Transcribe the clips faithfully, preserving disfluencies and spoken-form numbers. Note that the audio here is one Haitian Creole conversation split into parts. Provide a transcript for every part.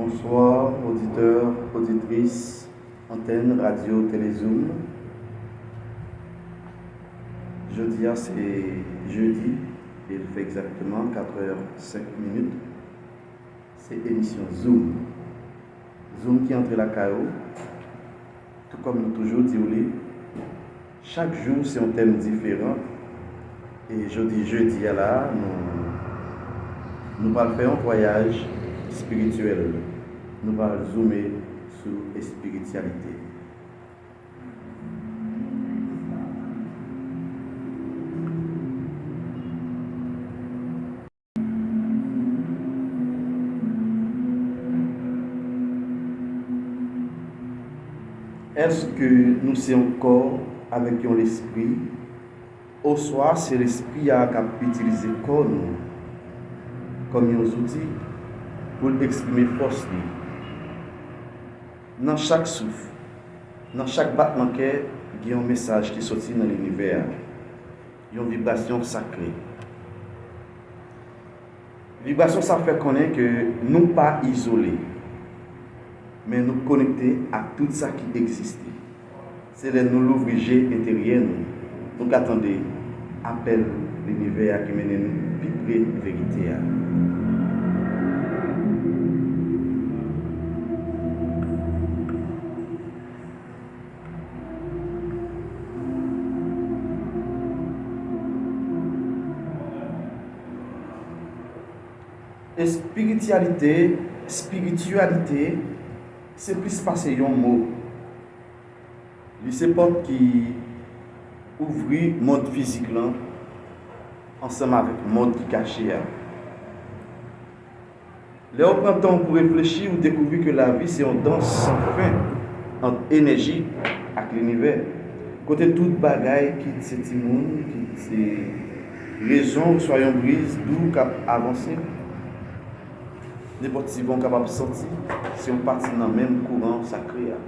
Bonsoir, oditè, oditris, antèn Radyo Tele Zoom. Jodi a se jedi, e l fè egzakteman katrè senk minit. Se emisyon Zoom. Zoom ki antre lakay ou. Tou kòm nou toujou di w li, chak jou se yon tèm diferan. E jodi jedi a la, nou, nou pral fè yon vwayaj espirityèl. Nou pral zoume sou espirityalite. Èske nou se yon kò avèk yon lespri, oswa se lespri a k ap itilize kò nou kòm yon zouti pou l eksprime fòs li? Nan chak souf, nan chak batman kè, gen yon mesaj ki soti nan linivè a, yon vibrasyon sakre. Vibrasyon sa fè konnen ke nou pa izole, men nou konekte ak tout sa ki egziste. Se lè nou louvri je enteryè nou, nou ka tande apèl linivè a ki mennen nou pi pre verite a. Espirityalite, espirityalite, se plis pase yon mo. Li se pòt ki ouvri mond fizik lan ansanm avèk mond ki kache a. Lè w pran tan w pou reflechi, ou dekouvri ke lavi se yon dans san fen ant enèji ak linivè, kote tout bagay, kit se timoun, kit se rezon, oswa yon briz dou k ap avanse, nenpòt ti van w kapab santi, se yon pati nan menm kouran sakre a.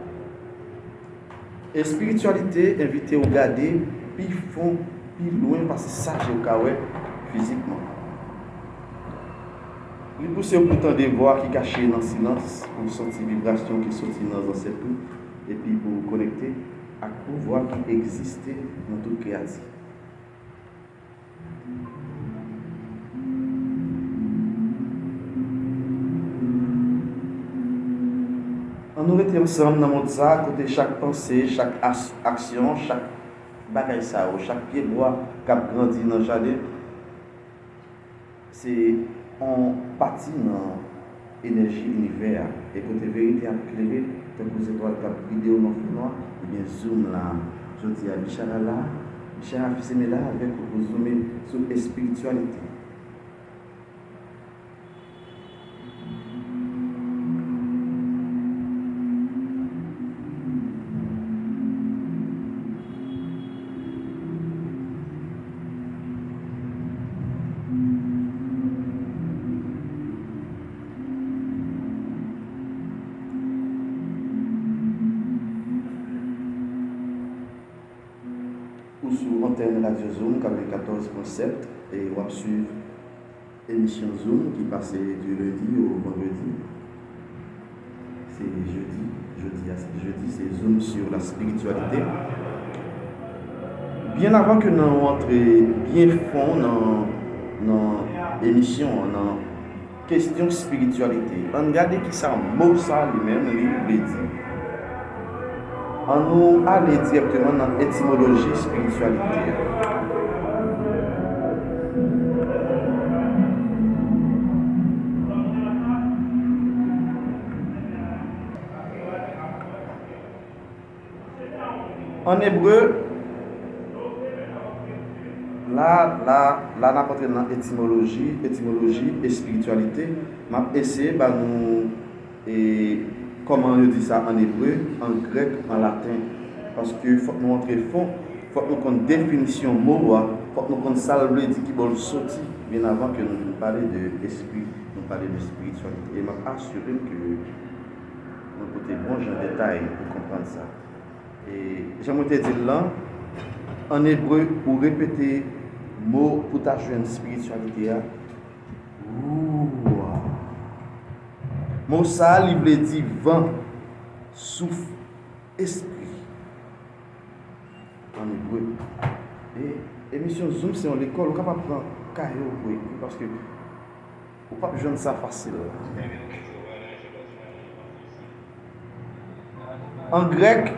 Espirityalite envite w gade pi fon, pi lwen pase sa je w ka wè fizikman. Li pouse w pou tande vwa ki kache nan silans, pou w santi vibrasyon ki soti nan zansèt ou, epi pou w konekte ak pouvwa ki egziste nan tout kreyati. Ann nou rete ansanm nan mond sa a, kote chak panse, chak as-, aksyon, chak bagay sa yo, chak pyebwa k ap grandi nan jaden, se yon pati nan enèji linivè a. E kote verite ap klere, tankou zetwal k ap gide w nan fènwa, ebyen, Zoom la, jodi a, Bichara la, Bichara Fisemé la avèk ou pou zoume sou espirityalite. Ou sou antèn Radyo Zoom katrevenkatòz pwen sèt e w ap swiv emisyon Zoom ki pase du lundi au vendredi. Se jedi, jodi a se jedi, se Zoom sur la spiritualité. Byen avan ke nou antre byen fon nan, nan emisyon an, nan kesyon espirityalite, ann gade kisa mo sa li menm li vle di. Ann nou ale dirèkteman nan etimoloji espirityalite a. An ebre, la, la, la n ap antre nan etimoloji, etimoloji, espirityalite. M ap eseye ba nou, e, kòman yo di sa an ebre, an grèk, an laten. Paske fòk nou antre fon, fòk nou konn definisyon mo a, fòk nou konn sa l vle di, ki bò l soti, byen avan ke nou vin pale de espri, nou pale de espirityalite. E m ap asire m ke mwen pote bon jan detay pou konprann sa. E jan mwen te di l lan, an ebre, ou repete mo pou ta jwenn espirityalite a, ruah. Mo sa a, li vle di van, souf, espri. An ebre. E emisyon Zoom se yon lekòl, ou kapab pran kaye w pou ekri, paske ou p ap jwenn sa fasil. An grèk,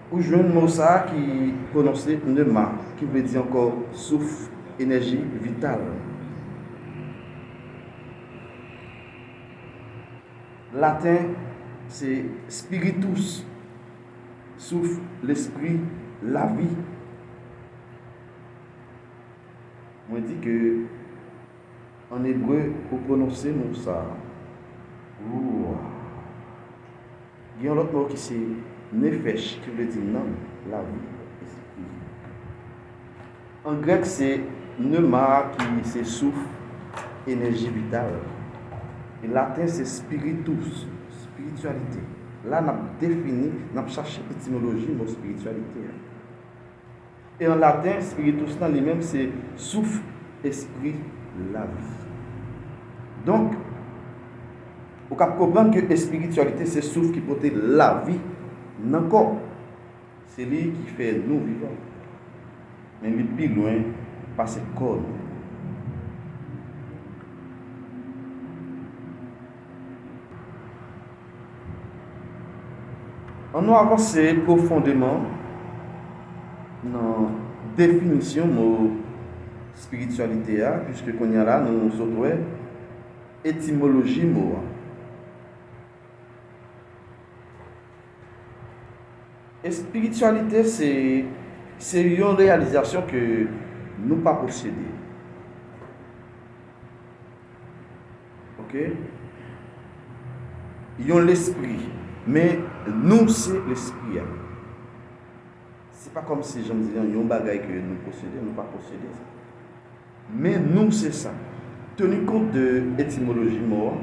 ou jwenn mo sa a ki pwononse pneuma, ki vle di ankò souf, enèji vital. Laten, se spiritus, souf, lespri, lavi. Mwen di ke an ebre, pou pwononse mo sa a, ruah. Gen yon lòt mo ki se nefesh, ki vle di nanm, lavi, espri. An grèk, se pneuma, ki se souf, enèji vital. E laten, se spiritus, espirityalite. La, n ap defini, n ap chache etimoloji mo espirityalite a. E an laten, spiritus lan li menm se souf, espri, lavi. Donk, ou kab konprann ke espirityalite se souf ki pote lavi nan kò. Se li ki fè nou vivan. Men li pi lwen pase kò nou. Ann nou avanse pwofondeman nan definisyon mo espirityalite a, piske kounye a la nou sot wè etimoloji mo a. Espirityalite se, se yon reyalizasyon ke nou pa posede. Oke? Yon lespri. Men nou se lespri a. Se pa kòmsi, jan m di an, yon bagay ke nou posede, nou pa posede sa. Men nou se sa. Teni kont de etimoloji mo a,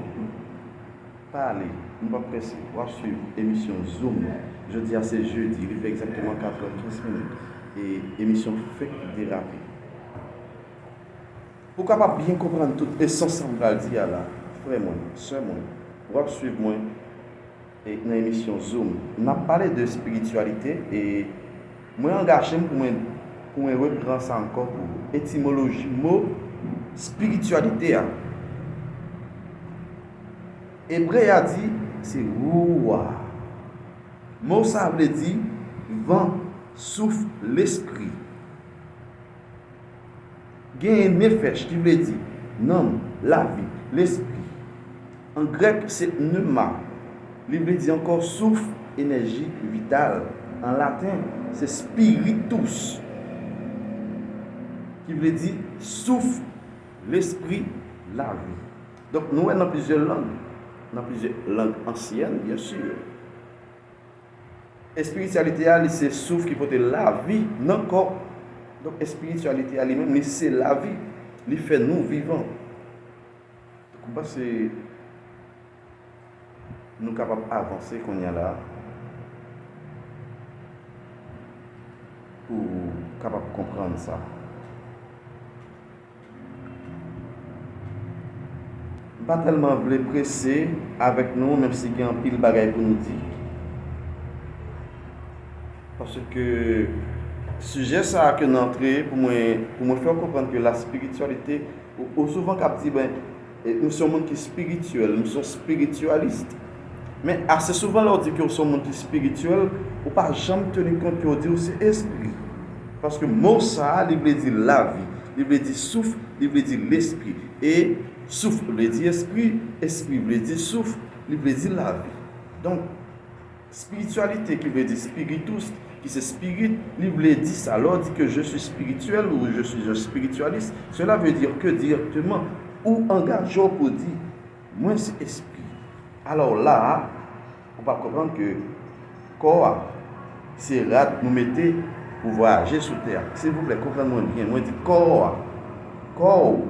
pa ale, nou p ap prese. W ap swiv emisyon Zoom. Jodi a se jedi, li fè egzakteman katrè kenz minit. E emisyon fenk derape. Pou w kapab byen konprann tout esans sa m pral di a la, frè mwen, sè mwen, w ap swiv mwen e nan emisyon Zoom, n ap pale de espirityalite e mwen angaje m pou mwen, pou mwen repran sa ankò pou ou. Etimoloji mo espirityalite a. Ebre a di se ruah. Mo sa a vle di van, souf, lespri. Genyen nefesh ki vle di nanm, lavi, lespri. An grèk, se pneuma. Li vle di ankò souf, enèji vital. An laten, se spiritus, ki vle di souf, lespri, lavi. Donk, nou wè nan plizyè lang, nan plizyè lang ansyèn, byen si, espirityalite a, li se souf ki pote lavi nan kò. Donk, espirityalite a li menm, li se lavi. Li fè nou vivan. Donk, m panse nou kapab avanse kounye a la pou kapab konprann sa. M pa tèlman vle prese avèk nou, menm si gen anpil bagay pou nou di. Paske sijè sa a ke n antre, pou mwen, pou mwen fè w konprann ke la spirityalite, ou, ou souvan k ap di, ben, e, m se yon moun ki espirityèl, m se yon espiritualist. Men ase souvan lè w di ke w se yon moun ki espirityèl, ou pa janm teni kont ke w di w se espri. Paske mo sa a, li vle di lavi, li vle di souf, li vle di lespri. E souf vle di espri, espri vle di souf, li vle di lavi. Donk, spirityalite ki vle di spiritus, ki se spirit, li vle di sa. Lè w di ke je suis spirituel ou je suis un spiritualiste, cela veut dire que directement, ou angaje w pou di, mwen se espri. Alò la a, ou p ap konprann ke kò a, se rad nou mete pou vwayaje sou tè a. Silvouplè, konprann mwen byen. Mwen di kò a. Kò w,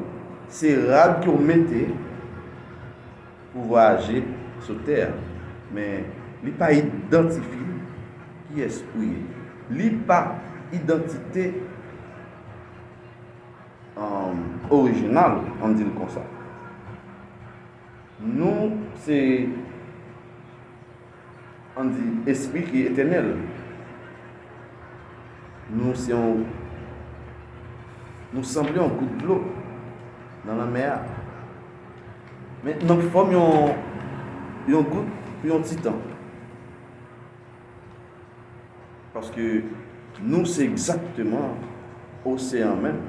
se rad ke w mete pou vwayaje sou tè a. Men, li pa idantifye kiyès ou ye. Li pa idantite, um, orijinal, ann di l konsa. Nou se, ann di, espri ki etènèl. Nou se yon, nou sanble yon gout dlo nan lanmè a. Men n ap fòm yon, yon gout pou yon ti tan. Paske nou se egzakteman oseyan menm.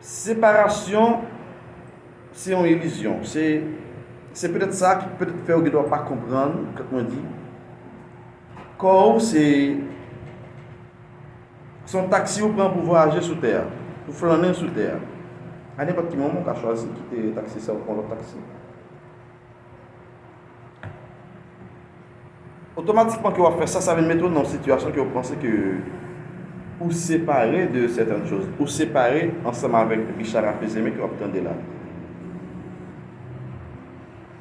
Separasyon, se yon ilizyon. Se, se petèt sa ki petèt fè w gendwa pa konprann, kan mwen di, kò w se, se yon taksi ou pran pou vwayaje sou tè a, pou flannen sou tè a. A nenpòt ki moman, ou ka chwazi kite taksi sa ou pran lòt taksi. Otomatikman ke w ap fè sa, sa vin mete w nan yon sitiyasyon ke w panse ke ou separe de sètèn choz, ou separe ansanm avèk Richard Afezeme ke w ap tande la.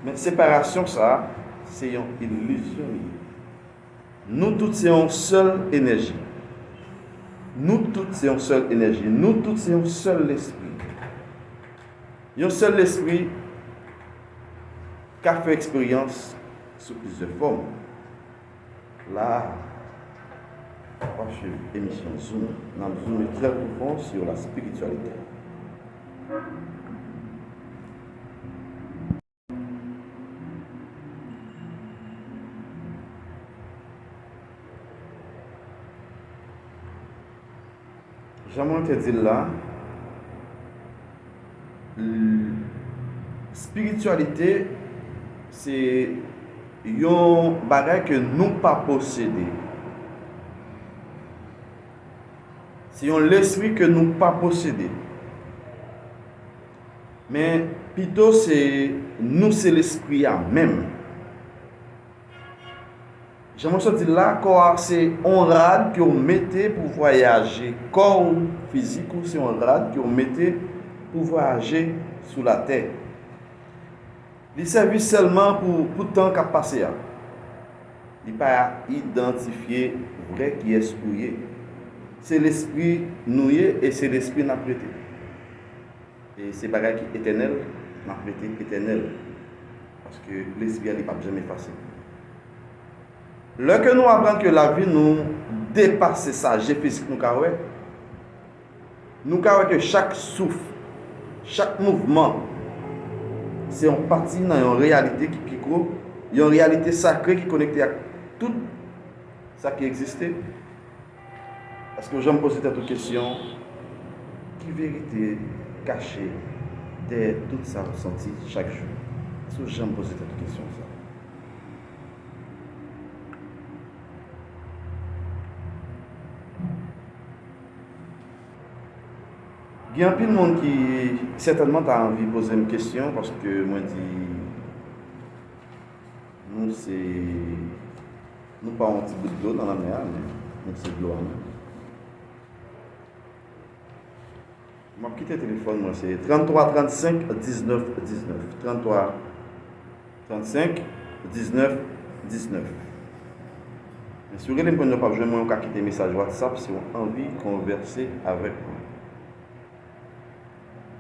Men separasyon sa, se yon ilizyon li ye. Nou tout se yon sèl enèji. Nou tout se yon sèl enèji. Nou tout se yon sèl lespri. Yon sèl lespri ka fè eksperyans sou plizyè fòm. La a, w ap swiv emisyon Zoom. N ap zoome trè pwofon sur la spiritualité. Jan mwen te di l la, l-, espirityalite se yon bagay ke nou pa posede. Se yon lespri ke nou pa posede. Men pito se nou se lespri a menm. Jan mwen sot di l la, kò a se yon rad ke w mete pou vwayaje. Kò w, fizik ou, se yon rad ke w mete pou vwayaje sou latè. Li sèvi sèlman pou, pou tan k ap pase a. Li pa idantifye vrè kiyès ou ye. Se lespri nou ye e se lespri n ap rete. E se bagay ki etènèl, n ap rete etènèl. Paske lespri a, li p ap janm efase. Lè ke nou aprann ke lavi nou depase sa je fizik nou ka wè, nou ka wè ke chak souf, chak mouvman, se yon pati nan yon reyalite ki pi gwo, yon reyalite sakre ki konekte ak tout sa ki egziste. Èske w janm poze tèt ou kesyon, ki verite kache dèyè tout sa w santi chak jou? Èske w janm poze tèt ou kesyon sa? Gen anpil moun ki sètènman ta anvi poze m kesyon, paske mwen di, nou se, nou pa yon ti bout dlo nan lanmè a, men nou se dlo a menm. M ap kite telefòn mwen, se tranntwa trannsenk diznèf diznèf. Tranntwa trannsenk diznèf diznèf. Men si w rele m kounye a w p ap jwenn mwen, ou ka kite mesaj WhatsApp si w anvi konvèse avèk mwen.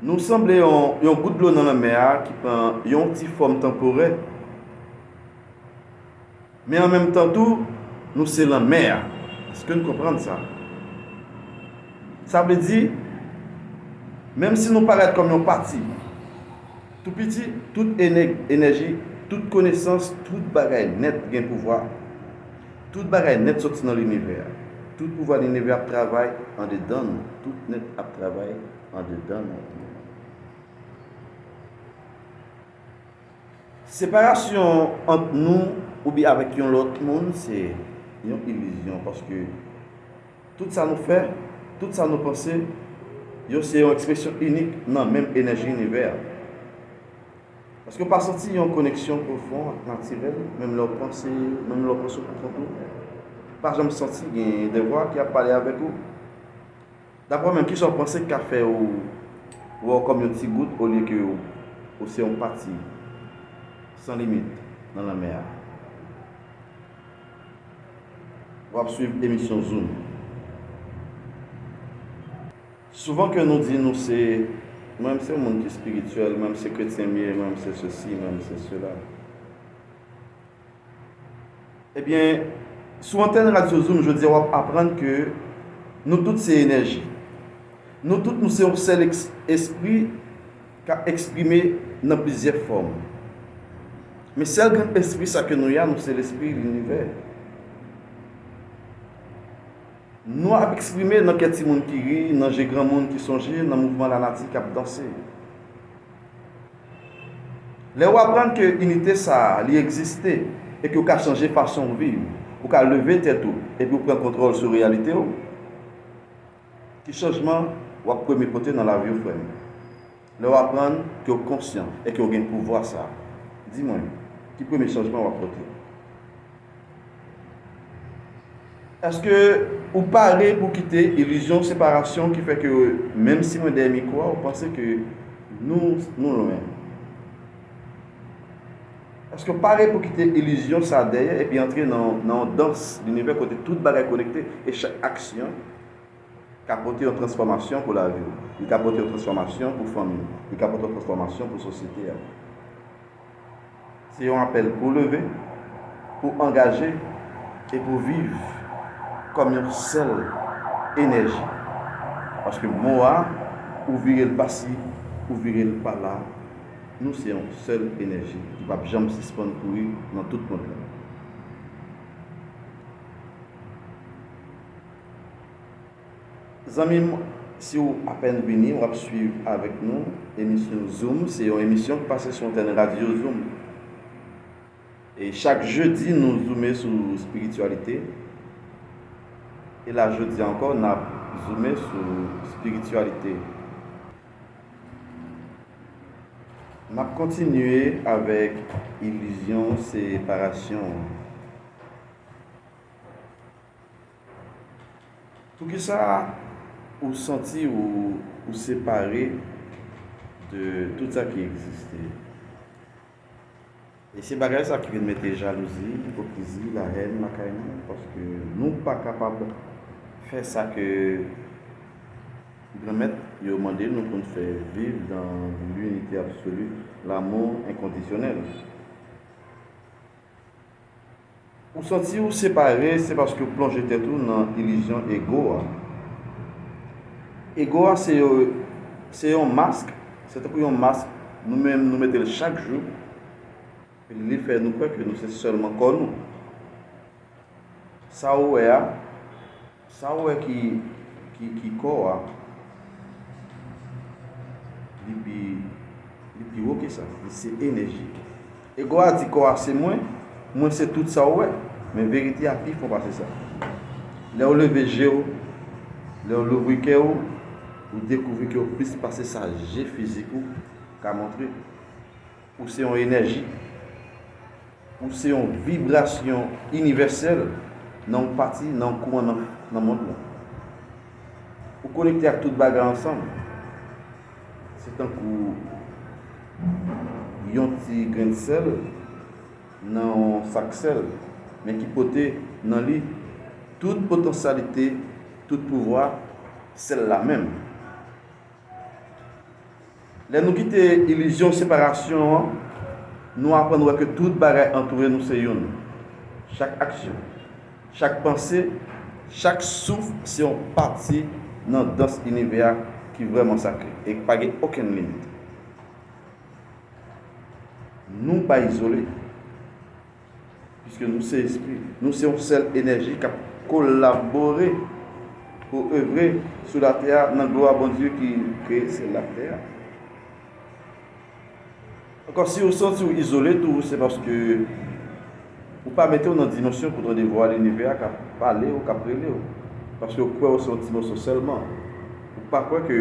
Nou sanble yon, yon gout dlo nan lanmè a ki pran yon ti fòm tanporè. Men an menm tan tou, nou se lanmè a. Èske n konprann sa? Sa vle di, menm si nou parèt kòm yon pati, tou piti, tout ene-, enèji, tout konesans, tout bagay nèt gen pouvwa. Tout bagay nèt soti nan linivè a. Tout pouvwa linivè ap travay andedan nou. Tout nèt ap travay andedan nou. Separasyon ant nou oubyen avèk yon lòt moun, se yon ilizyon, paske tout sa nou fè, tout sa nou panse, yo se yon ekspresyon inik nan menm enèji linivè a. Paske w pa santi yon koneksyon pwofon ak natirèl, menm lè w panse, menm lè w panse w konprann tou, w pa janm santi gen de vwa ki ap pale avèk ou. Daprè w menm, kisa w panse k ka fè w wè w kòm yon ti gout olye ke w, w se yon pati san limit nan lanmè a? W ap swiv emisyon Zoom. Souvan ke nou di nou se, mwen m se yon moun ki espirityèl, mwen m se kretyen m ye, mwen m se sesi, mwen m se sela. Ebyen, sou antèn Radyo Zoom, jodi a w ap aprann ke nou tout se enèji. Nou tout nou se yon sèl eks-, espri k ap eksprime nan plizyè fòm. Men sèl grenn espri sa ke nou ye a, nou se lespri linivè. Nou ap eksprime nan kè timoun ki ri, nan je granmoun ki sonje, nan mouvman lanati k ap danse. Lè w aprann ke inite sa a, li egziste e ke w ka chanje fason w viv, ou ka leve tèt ou epi w pran kontwòl sou reyalite w, ki chanjman w ap premye pote nan lavi w, frè m? Lè w aprann ke w konsyan e ke w gen pouvwa sa a, di mwen, ki premye chanjman w ap pote? Èske ou pare pou kite ilizyon separasyon ki fè ke, menm si mwen dèyè mikwo a, ou panse ke nou, nou lwen? Èske w pare pou kite ilizyon sa a dèyè epi antre nan, nan yon dans linivè kote tout bagay konekte e chak aksyon ka pote yon transfòmasyon pou lavi w, li ka pote yon transfòmasyon pou fanmi w, li ka pote yon transfòmasyon pou sosyete a? Se yon apèl pou leve, pou angaje e pou viv kòm yon sèl enèji. Paske mo a, ou vire l pa si, ou vire l pa la, nou se yon sèl enèji ki p ap janm sispann kouri nan tout mond lan. Zanmi m, si w apèn vini, w ap swiv avèk nou emisyon Zoom. Se yon emisyon k pase sou antèn Radyo Zoom. E chak jedi, nou zoome sou espirityalite. E la, jodi a ankò, n ap zoome sou espirityalite. N ap kontinye avèk ilizyon separasyon an. Poukisa ou santi ou, ou separe de tout sa ki egziste? E se bagay sa ki vin mete jalouzi, ipokrizi, lahèn lakay nou, paske nou pa kapab fè sa ke Granmèt yo mande nou pou n fè, viv dans l'unité absolue, l'amour inconditionnel. Ou santi w separe, se paske w plonje tèt ou nan ilizyon ego a. Ego a se yo, se yon mask, se tankou yon mask nou menm nou mete l chak jou, li fè nou kwè ke nou se sèlman kò nou. Sa ou wè a, sa ou wè ki, ki, ki kò a, li pi, li pi wo ke sa, li se enèji. Ego a di kò a se mwen, mwen se tout sa ou wè, men verite a pi fon pase sa. Lè w leve je w, lè w louvri kè w, ou dekouvri ke w plis pase sa je fizik ou ka montre. Ou se yon enèji. Ou se yon vibrasyon inivèsèl nan yon pati, nan yon kouran nan, nan mond lan. Ou konekte ak tout bagay ansanm. Se tankou yon ti grenn sèl nan yon sak sèl, men ki pote nan li tout potansyalite, tout pouvwa sèl la menm. Lè nou kite ilizyon separasyon an, nou aprann wè ke tout bagay antoure nou se youn. Chak aksyon, chak panse, chak souf se yon pati nan dans inivè a ki vrèman sakre e ki pa gen okenn limit. Nou pa izole. Piske nou se espri, nou se yon sèl enèji k ap kolabore pou evre sou latè a nan glwa Bondye ki kreye syèl ak tè a. Ankò, si w santi w izole tou, se paske ou pa mete w nan dimansyon pou tande vwa linivè a k ap pale w, k ap rele w. Paske w kwè w se yon ti moso sèlman. Ou pa kwè ke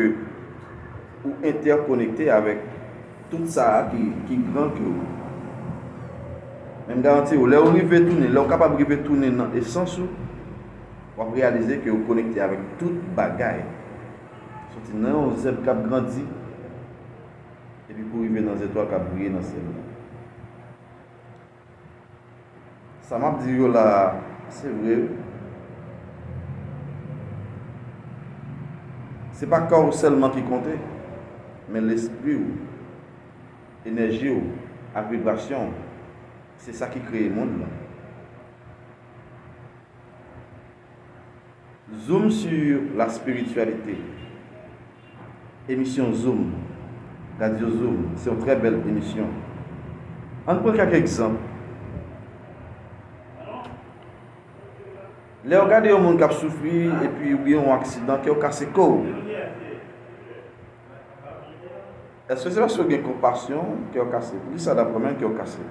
ou entèkonekte avèk tout sa a ki, ki gran ke ou. Men m garanti w, lè w rive tounen, lè w kapab rive tounen nan esans ou, w ap reyalize ke w konekte avèk tout bagay. Soti nan yon zèb k ap grandi, epi pou w rive nan zetwal k ap briye nan syèl la. Sa m ap di yo la a, se vre. Se pa kò w sèlman ki konte, men lespri w, enèji w, ak vibrasyon w. Se sa ki kreye mond lan. Zoom sur la spiritualité. Emisyon Zoom, Radyo Zoom, se yon trè bèl emisyon. Ann pran kèk egzanp. Lè w gade yon moun k ap soufri epi oubyen yon aksidan, kè w kase ko w. Èske se paske w gen konpasyon kè w kase? Poukisa, daprè w menm, kè w kase?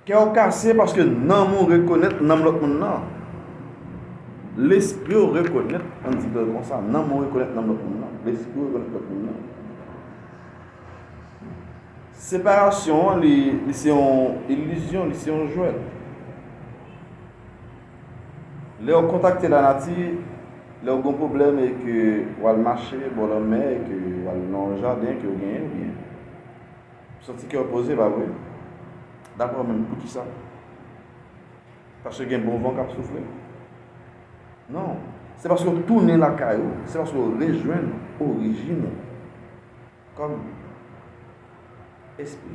Kè w kase paske nanm ou rekonèt nanm lòt moun nan. Lespri w rekonèt, ann di l konsa, nanm ou rekonèt nanm lòt moun nan. Lespri w rekonèt lòt moun nan. Separasyon an, li, li se yon ilizyon, li se yon jwèt. Lè w kontakte lanati, lè w gen pwoblèm e ke w al mache bò lanmè, e ke w al nan yon jaden ke w genyen, oubyen w santi kè w poze, pa vre? Daprè w menm, poukisa? Paske gen bon van k ap soufle? Non. Se paske w tounen lakay ou, se paske w rejwenn orijin ou kòm espri.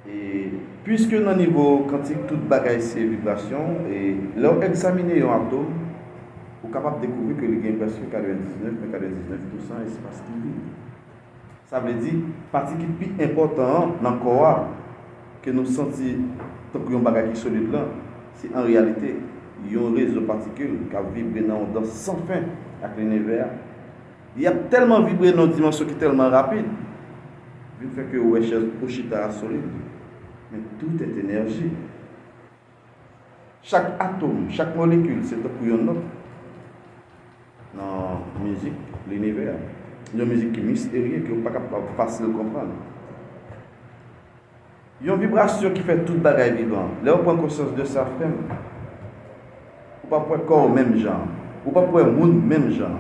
E, piske nan nivo kantik tout bagay se vibrasyon, e lè w egzamine yon atòm, ou kapab dekouvri ke li gen prèske katrevendiznèf pwen katrevendiznèf pousan espas ki vid. Sa vle di, pati ki pi enpòtan an nan kò a, ke nou santi tankou yon bagay ki solid lan, se an reyalite yon rezo patikil k ap vibre nan yon dans san fen ak linivè a. Li ap tèlman vibre nan yon dimansyon ki tèlman rapid, vin fè ke ou wè chèz ou chita a solid. Men tout est énergie. Chak atòm, chak molekil, se tankou yon nòt nan mizik linivè a. Yon mizik ki misterye, ke ou pa kapab fasil konprann. Yon vibrasyon ki fè tout bagay vivan. Lè w pran konsyans de sa, frè m, ou p ap wè kò w menm jan. Ou p ap wè moun menm jan.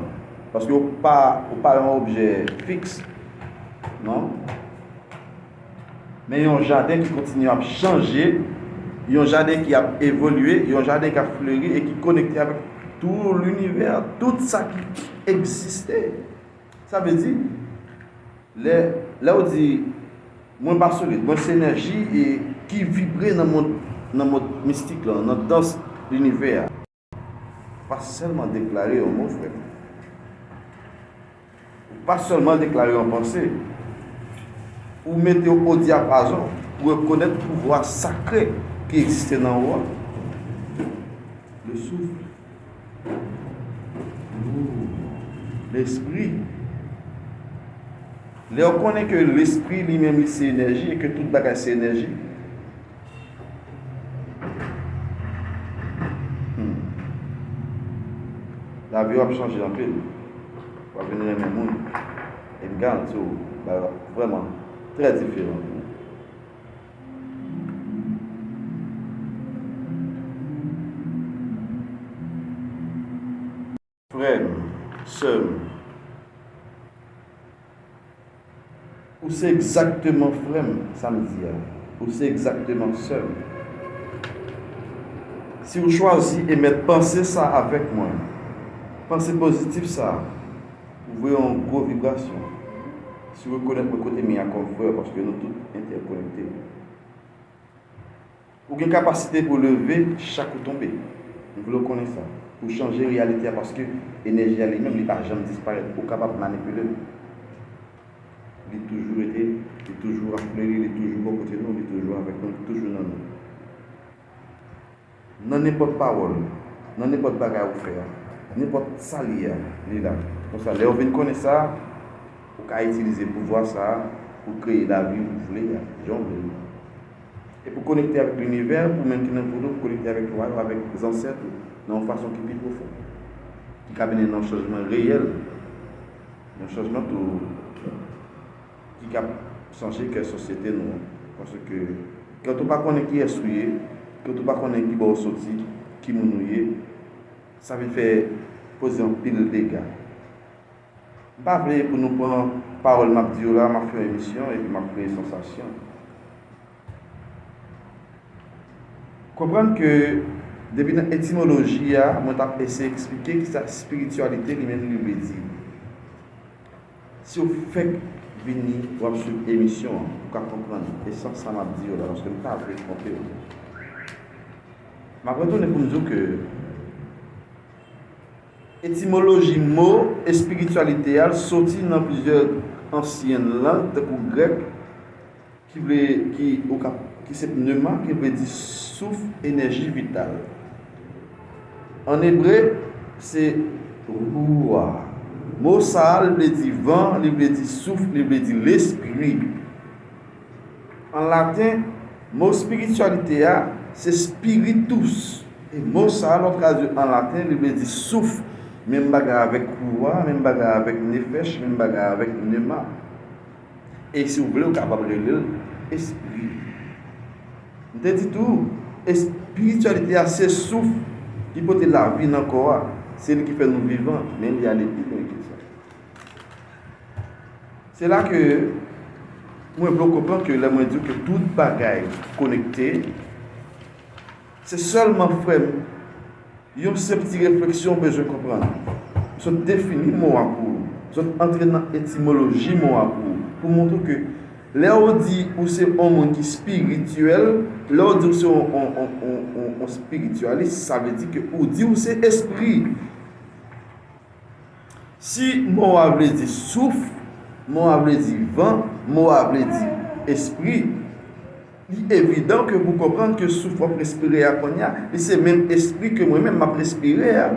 Paske ou pa, ou pa yon objè fiks. Non. Men yon jaden ki kontinye ap chanje, yon jaden ki ap evolye, yon jaden k ap fleri e ki konekte avèk tou linivè, tout sa ki egziste. Sa vle di, lè, lè w di, mwen pa solid, mwen se enèji e ki vibre nan mond, nan mond mistik lan, nan dans linivè a. Pa sèlman deklare yon mo, frè m. Ou pa sèlman deklare yon panse. Ou mete w o dyapazon pou rekonèt pouvwa sakre ki egziste nan ou a. Le souffle. Lespri. Lè w konnen ke lespri li menm li se enèji e ke tout bagay se enèji, hmm, lavi w ap chanje anpil. W ap vin renmen moun. E m garanti w, bagay w ap vrèman trè diferan. Frè m, sè m, ou se egzakteman frè m, sa m di a. Ou se egzakteman sè m. Si w chwazi emèt panse sa avèk mwen, panse pozitif sa, ou voye yon gwo vibrasyon. Si w rekonèt mwen kote m ye a kòm frè, paske nou tout entèkonekte. Ou gen kapasite pou leve chak ou tonbe. M vle w konnen sa. Pou chanje reyalite a, paske enèji a li menm, li pa janm disparèt. Ou kapab manipile l. Li toujou rete, li toujou ap fleri, li toujou bò kote nou, li toujou avèk nou, li toujou nan nou. Nan nenpòt pawòl, nan nenpòt bagay ou fè a, nenpòt sa li ye a, li la. Konsa, lè w vin konnen sa, ou ka itilize pouvwa sa a pou kreye lavi ou vle a, jan w vle l. E pou konekte avèk linivè, ou menm ki nan vodou, pou konekte avèk lwa yo, avèk zansèt ou, nan yon fason ki pi pwofon, ki ka mennen nan yon chanjman reyèl, yon chanjman tou ki ka chanje kè sosyete nou an. Paske, kè w pa konnen kiyès ou ye, kè w pa konnen ki bò w soti, ki moun ou ye, sa vin fè poze anpil dega. M pa vle pou nou pran pawòl m ap di yo la, m ap fè yon emisyon epi m ap kreye sansasyon. Konprann ke depi nan etimoloji a, mwen t ap eseye eksplike kisa espirityalite li menm li vle di. Si w fèk vini, w ap swiv emisyon an, ou ka konprann esans sa m ap di yo la, paske m pa vle twonpe w. M ap retounen pou m di w ke etimoloji mo espirityalite a soti nan plizyè ansyen lang, tankou grèk, ki vle, ki, ou ka, ki se pneuma, ki vle di souf, enèji vital. An ebre, se ruah. Mo sa a, li vle di van, li vle di souf, li vle di lespri. An laten, mo espirityalite a, se spiritus. E mo sa a, lè w tradui an laten, li vle di souf. Menm bagay avèk ruah, menm bagay avèk nefèch, menm bagay avèk pneuma. E si w vle, w kapab rele l espri. M te di tou, espirityalite a se souf ki pote lavi nan kò a. Se li ki fè nou vivan, men li ale pi lwen ke sa. Se la ke mwen vle w konprann ke lè mwen di w ke tout bagay konekte, se sèlman, frè m, yon senp ti refleksyon w bezwen konprann. M sot defini mo a pou ou. M sot antre nan etimoloji mo a pou ou. Pou montre w ke lè w di ou se yon moun ki espirityèl, lè w di ou se yon, yon, yon, yon, yon, yon espiritualist, sa vle di ke ou di ou se espri. Si mo a vle di souf, mo a vle di van, mo a vle di espri, li evidan ke pou konprann ke souf w ap respire a kounye a, li se menm espri ke mwen menm m ap respire a.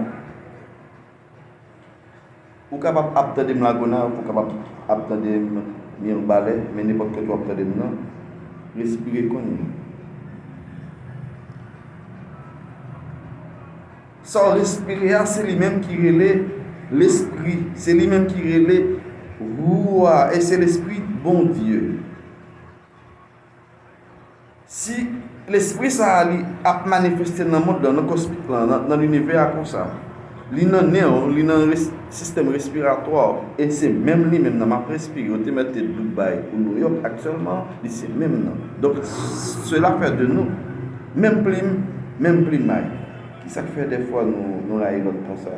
Ou kapab ap tande m Lagonav, ou kapab ap tande m Mirebalais, men nenpòt kote w ap tande m nan, respire kounye a. Sa w respire a, se li menm ki rele lespri, se li menm ki rele ruah, e se lespri Bondye. Si lespri sa a li ap manifeste nan mond lan, nan kosmik lan, nan, nan linivè a konsa, li nan nen w, li nan res-, sistèm respiratwa w, e se menm li menm nan m ap respire, yo te mèt te doub bay pou Nouyòk, aktyèlman, li se menm nan. Donk, cela fait de nous, menm plim, menm plimay. Ki sa k fè dèfwa nou, nou rayi lòt konsa?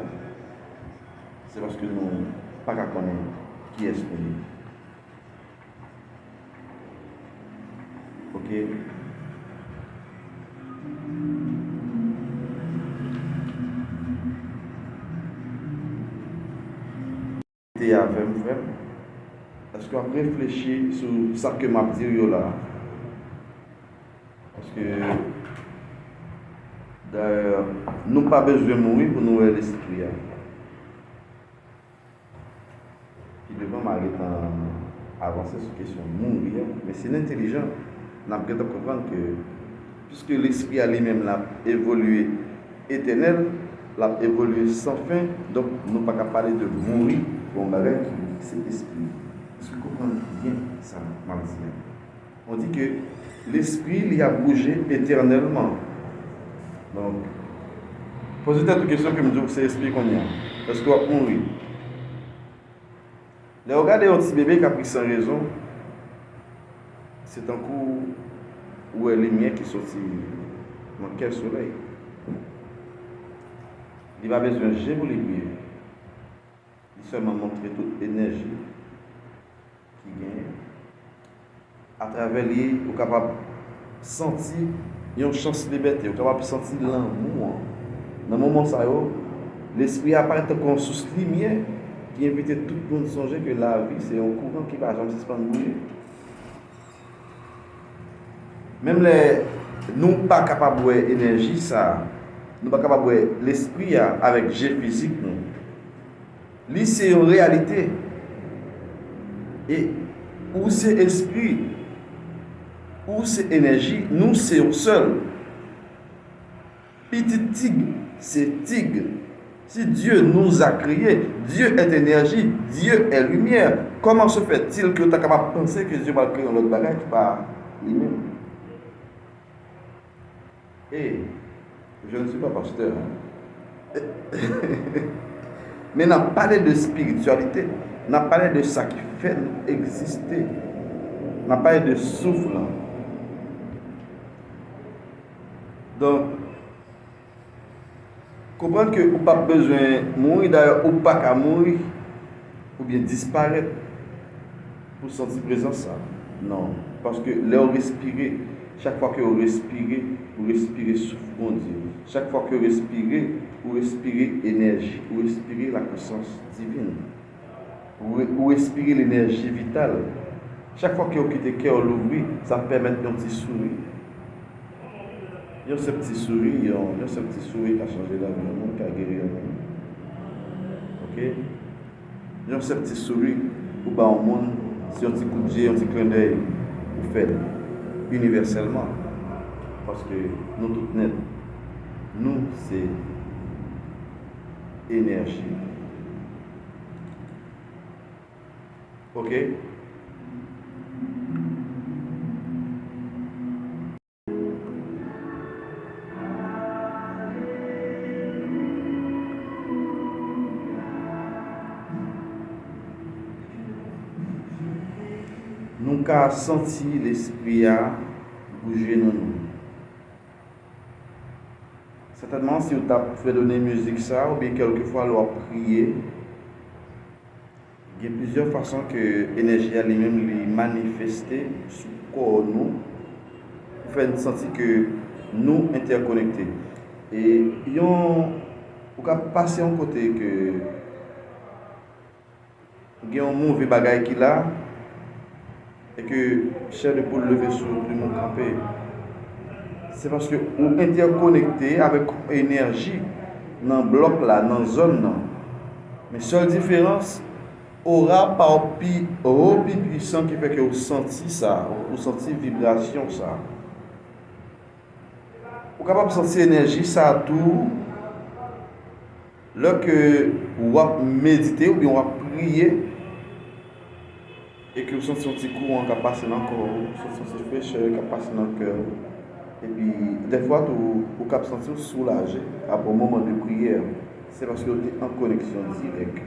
Se paske nou pa ka konnen kiyès nou ye. Ok. Te avè m, frè m. Èske w ap reflechi sou sa ke m ap di w yo la? Paske, dayè, nou pa bezwen mouri pou nou wè lespri a. Pi devan, m a gentan avanse sou kesyon mouri a, men si n entèlijan, n ap gentan konprann ke, piske lespri a li menm l ap evolye etènèl, l ap evolye san fen, donk nou pa ka pale de mouri pou yon bagay ki se espri. Èske w konprann byen sa m ap di a? On di ke lespri, li ap bouje etènèlman. Donk, poze tèt ou kesyon ke m di w se espri kounye a. Èske w ap mouri? Lè w gade yon ti bebe k ap ri san rezon, se tankou ou wè limyè ki soti nan kè solèy. Li pa bezwen je pou li briye. Li sèlman montre tout enèji ki genyen. Atravè li, ou kapab santi yon chans libète, ou kapab santi lanmou an. Nan moman sa yo, lespri a parèt tankou yon sous limyè ki envite tout moun sonje ke lavi se yon kouran ki pa janm sispann bouje. Menm lè nou pa kapab wè enèji sa a, nou pa kapab wè lespri a avèk je fizik nou. Li se yon reyalite. E ou se espri, ou se enèji, nou se yon sèl. Pitit tig se tig. Si Dieu nous a créés, Dieu est énergie, Dieu est lumière, comment se fait-il que w ta kapab panse ke Dye pral kreye yon lòt bagay ki pa li menm? E, je ne suis pas pasteur, hein. Men n ap pale de espirityalite, n ap pale de sa ki fè nou egziste, n ap pale de souf lan. Donk, konprann ke ou p ap bezwen mouri, dayè ou pa ka mouri oubyen disparèt pou w santi prezans sa. Non, paske lè w respire, chak fwa ke w respire, ou respire souf Bondye. Chak fwa ke w respire, ou respire enèji, ou respire lapuissance divine. Ou re-, ou respire lenèji vital. Chak fwa ke w kite kè w louvri, sa pèmèt yon ti souri. Yon senp ti souri, yon, yon senp ti souri ka chanje lavi yon moun, ka geri yon moun. Oke? Yon senp ti souri ou ba yon moun, se yon ti kout je, yon ti klendèy ou fè l inivèsèlman. Paske nou tout nèt, nou se enèji. Oke? Nou ka santi Lespri a bouje nan nou. Sètènman, si w t ap fredone mizik sa, oubyen kèlkefwa lè w ap priye, gen plizyè fason ke enèji a li menm li manifeste sou kò nou, pou fè n santi ke nou entèkonekte. E yon, ou ka pase yon kote ke gen yon move bagay ki la, e ke chè de poul leve sou plim ou kanpe. Se paske ou entèkonekte avèk enèji nan blòk la, nan zòn nan. Men sèl diferans, ora pa w pi wo, pi pwisan ki fè ke w santi sa, ou santi vibrasyon sa. Ou kapab santi enèji sa tou lè ke w ap medite oubyen w ap priye e ke w santi yon ti kouran k ap pase nan kò w, w santi yon ti frechè k ap pase nan kè w. Epi, dèfwa tou, ou kab santi w soulaje apre yon moman de priyè. Se paske w te an koneksyon dirèk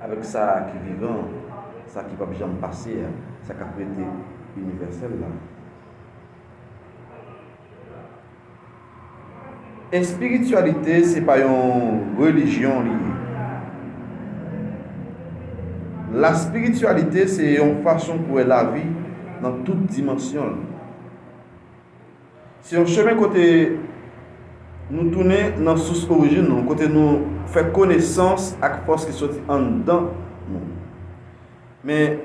avèk sa ki vivan, sa ki p ap janm pase a, sa k ap rete inivèsèl la. Espirityalite se pa yon relijyon li ye. Laspirityalite se yon fason pou wè lavi nan tout dimansyon l. Se yon chemen kote nou tounen nan sous orijin nou, kote nou fè konesans ak fòs ki soti anndan nou. Men,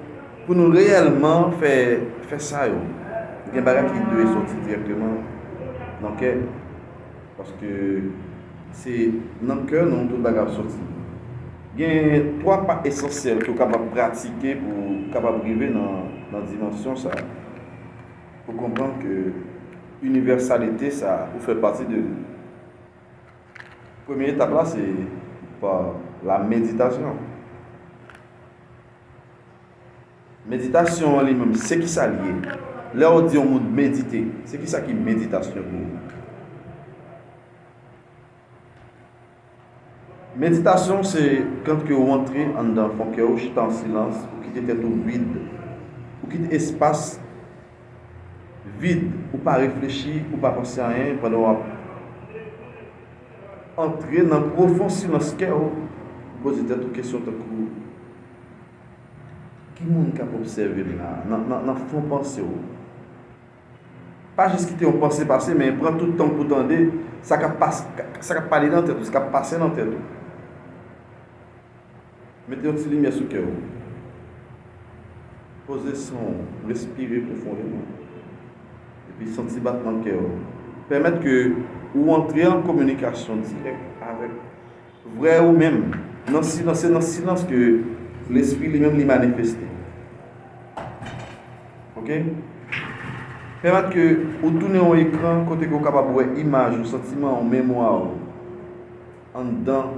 pou nou reyèlman fè, fè sa yo, gen bagay ki dwe soti dirèkteman nan kè, paske se nan kè nou tout bagay ap soti. Gen twa pa esansyèl ke w kapab pratike pou w kapab rive nan, nan dimansyon sa a, pou konprann ke inivèsalite sa a, ou fè pati de li. Premye etap la, se pa la meditasyon. Meditasyon an li menm, se kisa l ye? Lè w di yon moun medite, se kisa ki meditasyon pou ou? Meditasyon se kan ke w antre anndan fon kè w, chita an silans, ou kite tèt ou vid, ou kite espas vid, ou pa reflechi, ou pa panse anyen pandan w ap antre nan pwofon silans kè w, ou poze tèt ou kesyon tankou, ki moun k ap obsève m la, nan, nan, nan fon panse w? Pa jis kite yon panse pase, men pran tout tan w pou w tande sa k ap pas-, sa k ap pale nan tèt ou, sa k ap pase nan tèt ou. Mete yon ti limyè sou kè w. Poze san w, respire pwofondèman. Epi santi batman kè w. Pèmèt ke ou antre an kominikasyon dirèk avèk vrè ou menm. Nan silans, se nan silans ke lespri li menm li manifeste. Oke? Pèmèt ke ou tounen yon ekran kote ke w kapab wè imaj ou, santiman w, memwa w anndan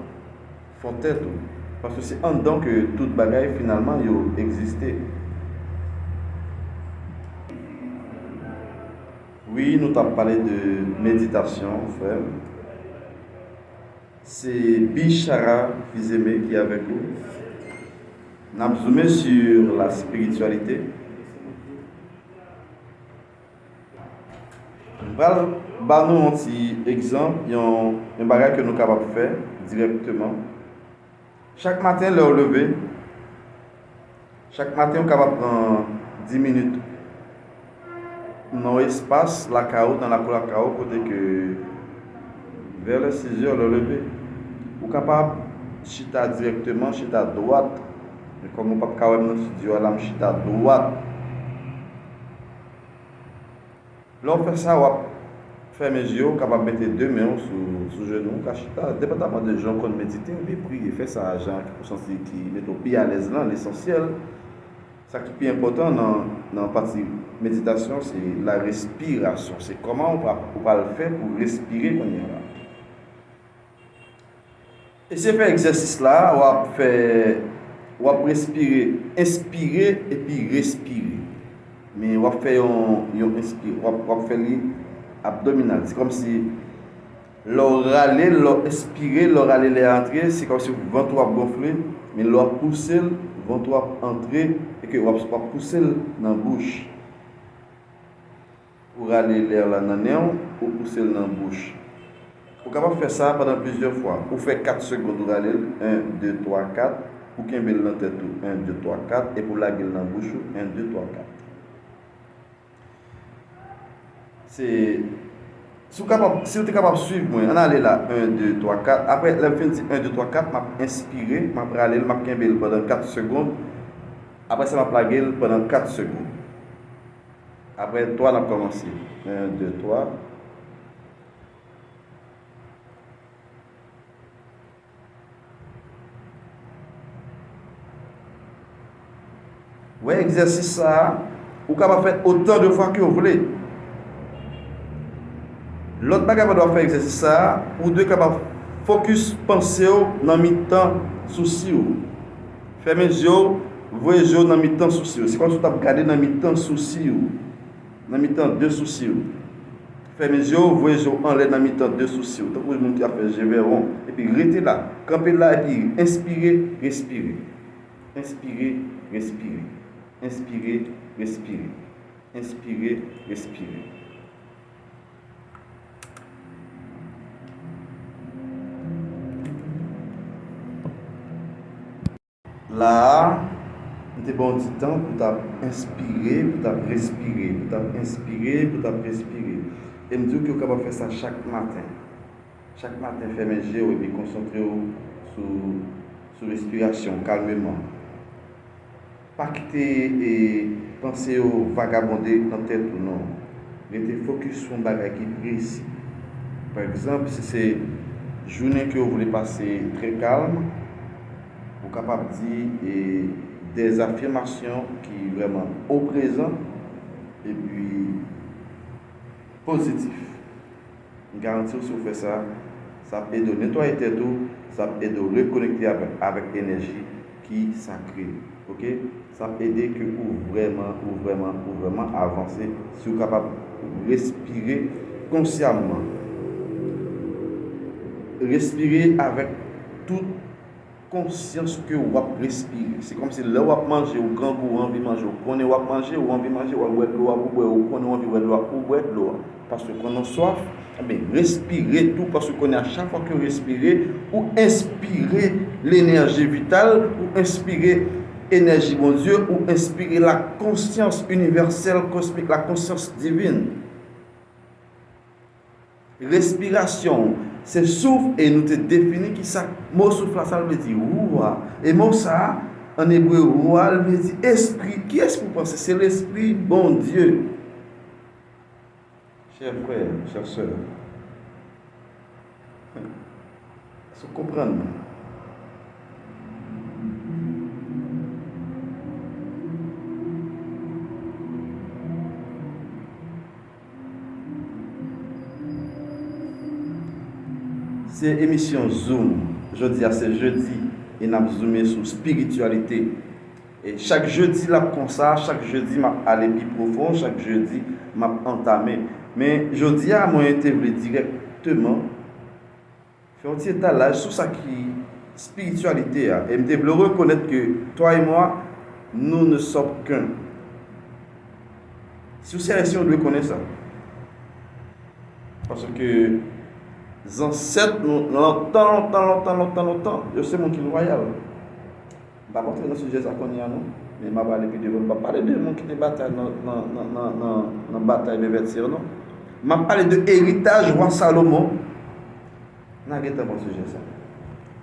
fon tèt ou. Paske se anndan ke tout bagay finalman yo egziste. Wi, nou t ap pale de meditasyon, frè m. Se Bishara Fils-Aimé ki avèk ou. N ap zoume sur la spiritualité. M pral ba nou yon ti egzanp, yon, yon bagay ke nou kapab fè dirèkteman. Chak maten, lè w leve, chak maten, ou kapab pran dis minit nan yon espas lakay ou, nan lakou lakay ou, kote ke vè lè sizè, lè w leve, ou kapab chita dirèkteman, chita dwat. Men kòm ou p ap ka wè m nan estidyo a la, m chita dwat. Lè w fè sa, w ap fèmen je w, w kapab mete de men w sou, sou jenou w, w ka chita, depandaman de jan w konn medite oubyen priye. Fè sa jan ou santi ki mete w pi alèz lan, lesansyèl. Sa ki pi enpòtan nan, nan pati meditasyon, se la respirasyon. Se kòman ou pral, ou pral fè pou respire kounye a la. Eseye fè egzèsis la, w ap fè, w ap respire, enspire epi respire. Men w ap fè yon, yon enspire, w ap, w ap fè li abdominal. Se kòmsi lè w rale, lè w enspire, lè w rale lè a antre, se kòmsi vant ou ap gonfle, men lè w ap pouse l, vant ou ap antre, e ke w ap, w ap pouse l nan bouch. Ou rale lè la nan nen w, ou pouse l nan bouch. Ou kapab fè sa pandan plizyè fwa. Ou fè kat segonn, ou rale l, en, de, twa, kat. Ou kenbe l nan tèt ou, en, de, twa, kat. Epi ou lage l nan bouch ou, en, de, twa, kat. Se, si w kapab, si w te kapab swiv mwen, ann ale la, en, de, twa, kat. Apre, lè m fin di en, de, twa, kat, m ap enspire, m ap rale l, m ap kenbe l pandan kat segonn. Apre sa, m ap lage l pandan kat segonn. Apre twa, n ap kòmanse. En, de, twa. Wè egzèsis sa a, ou kapab fè otan de fwa ke w vle. Lòt bagay, pandan w ap fè egzèsis sa a, ou dwe kapab fokis panse w nan mitan sousi w. Fèmen je w, voye je w nan mitan sousi w. Se kòmsi w t ap gade nan mitan sousi w. Nan mitan de sousi w. Fèmen je w, voye je w anlè nan mitan de sousi w, tankou moun ki ap fè je vèwon. Epi rete la. Kanpe la epi enspire, respire. Enspire, respire. Enspire, respire. Enspire, respire. La a, m te ba w yon ti tan pou w t ap enspire, pou w t ap respire, pou w t ap enspire, pou w t ap respire. E m di w ke w kapab fè sa chak maten. Chak maten, fèmen je w epi konsantre w sou, sou respirasyon w kalmeman. Pa kite, e, panse yo vagabonde nan tèt ou, non. Rete fokis sou yon bagay ki presi. Pa egzanp, si se jounen ke w vle pase trè kalm, ou kapab di, e, dè afimasyon ki vrèman oprezan epi pozitif. M garanti w, si w fè sa, sa ap ede w netwaye tèt ou, sa ap ede w rekonekte avèk, avèk enèji ki sakre. Oke? Sa ap ede ke ou vrèman, ou vrèman, ou vrèman avanse. Si w kapab respire konsyaman, respire avèk tout konsyans ke w ap respire. Se kòmsi lè w ap manje, ou grangou, ou anvi manje, ou konnen w ap manje, ou anvi manje, w ap bwè dlo a pou w bwè, ou konnen w anvi bwè dlo a pou w bwè dlo a. Paske w konn ou swaf, enben, respire tou, paske w konnen a chak fwa ke w respire, ou enspire lenèji vital, ou enspire enèji Bondye, ou enspire la konsyans inivèsèl, kosmik, la konsyans divin. Respirasyon, se souf, e nou te defini ki sa mo souf la, sa l vle di, ruah. E mo sa a, an ebre, ruah, l vle di espri. Kiyès pou panse? Se lespri Bondye. Chè frè, chè sè, èske w konprann mwen? Se emisyon Zoom. Jodi a se jedi e n ap zoume sou espirityalite. E chak jedi l ap konsa, chak jedi m ap ale pi pwofon, chak jedi m ap antame. Men jodi a, mwen te vle dirèkteman fè yon ti etalaj sou sa ki espirityalite a. E m te vle w rekonèt ke toi et moi, nous ne sommes qu'un. Si w se ayisyen, w dwe konnen sa. Paske zansèt nou, nan lontan, lontan, lontan, lontan, lontan, yo se moun ki lwayal. M p ap antre nan sijè sa kounye a, non. Men m a prale pi devan. M p ap pale de moun ki te batay nan, nan, nan, nan, nan, nan batay Bèvètyè, non. M ap pale de eritaj wa Salomon. N a gentan pran sijè sa.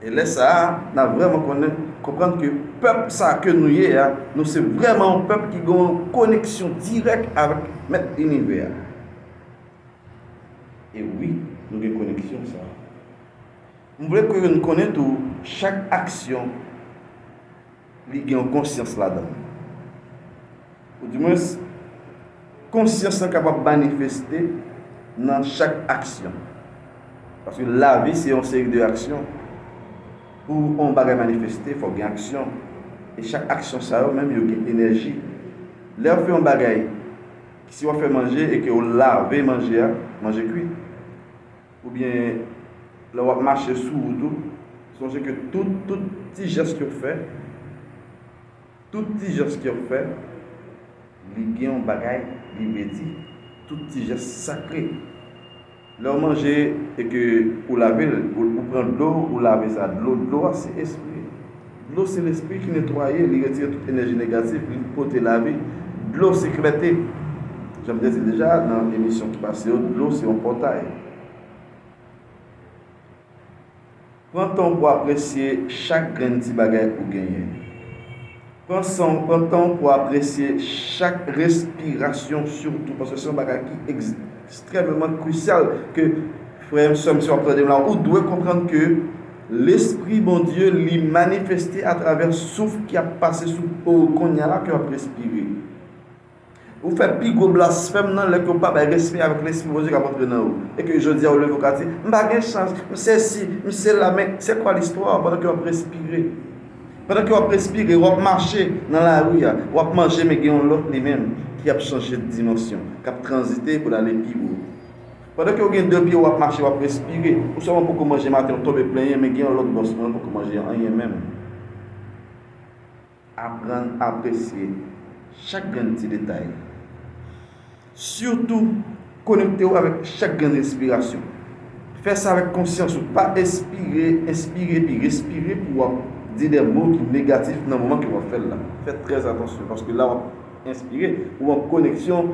E lè sa a, n a vrèman konnen, konprann ke pèp sa a ke nou ye a, nou se vrèman yon pèp ki gen yon koneksyon dirèk avèk Mèt linivè a. E wi, nou gen koneksyon sa a. M vle ke nou konnen tou, chak aksyon, li gen yon konsyans ladan l. Oudimwens, konsyans lan kapab manifeste nan chak aksyon. Paske lavi se yon seri de aksyon. Pou yon bagay manifeste, fòk gen aksyon. E chak aksyon sa yo menm, yo gen enèji. Lè w fè yon bagay, si w ap fè manje e ke w lave manje a, manje kwi, oubyen lè w ap mache sou wout ou, sonje ke tout, tout ti jès ke w fè, tout ti jès ke w fè, li gen yon bagay li vle di. Tout ti jès sakre. Lè w manje e ke ou lave l, ou, ou pran dlo, ou lave sa, dlo, dlo a se espri. Dlo se lespri ki netwaye, li retire tout enèji negatif, li pote lavi. Dlo se klète. Jan m te di deja nan emisyon ki pase yo, dlo se yon pòtay. Pran tan w pou w apresye chak grenn ti bagay ou genyen. Pran san w, pran tan w pou w apresye chak respirasyon sitou, paske se yon bagay ki ekstrèmeman krisyal ke, frè m, sè m, si w ap tande m la, ou dwe konprann ke Lespri Bondye, li manifeste atravè souf ki ap pase sou po w kounye a la ke w ap respire. Ou fè pi gwo blasfèm nan lè ke w pa bay respè avèk Lespri Bondye k ap antre nan ou. E ke jodi a ou leve ou ka di, "M pa gen chans, m sesi, m sela," men se kwa listwa pandan ke w ap respire? Pandan ke w ap respire, w ap mache nan lari a, w ap manje, men gen yon lòt li menm ki ap chanje dimansyon, k ap tranzite pou l ale pi wo. Pandan ke w gen de pye, w ap mache, w ap respire, ou sèlman poko manje maten, w tonbe plenyen, men gen yon lòt bòs mwen, l poko manje anyen menm. Aprann apresye chak grenn ti detay. Sitou, konekte w avèk chak grenn respirasyon. Fè sa avèk konsyans ou. Pa espire, enspire, epi respire pou w ap di de mo ki negatif nan moman ke w ap fè l la. Fè trè atansyon, paske la w ap enspire, ou an koneksyon,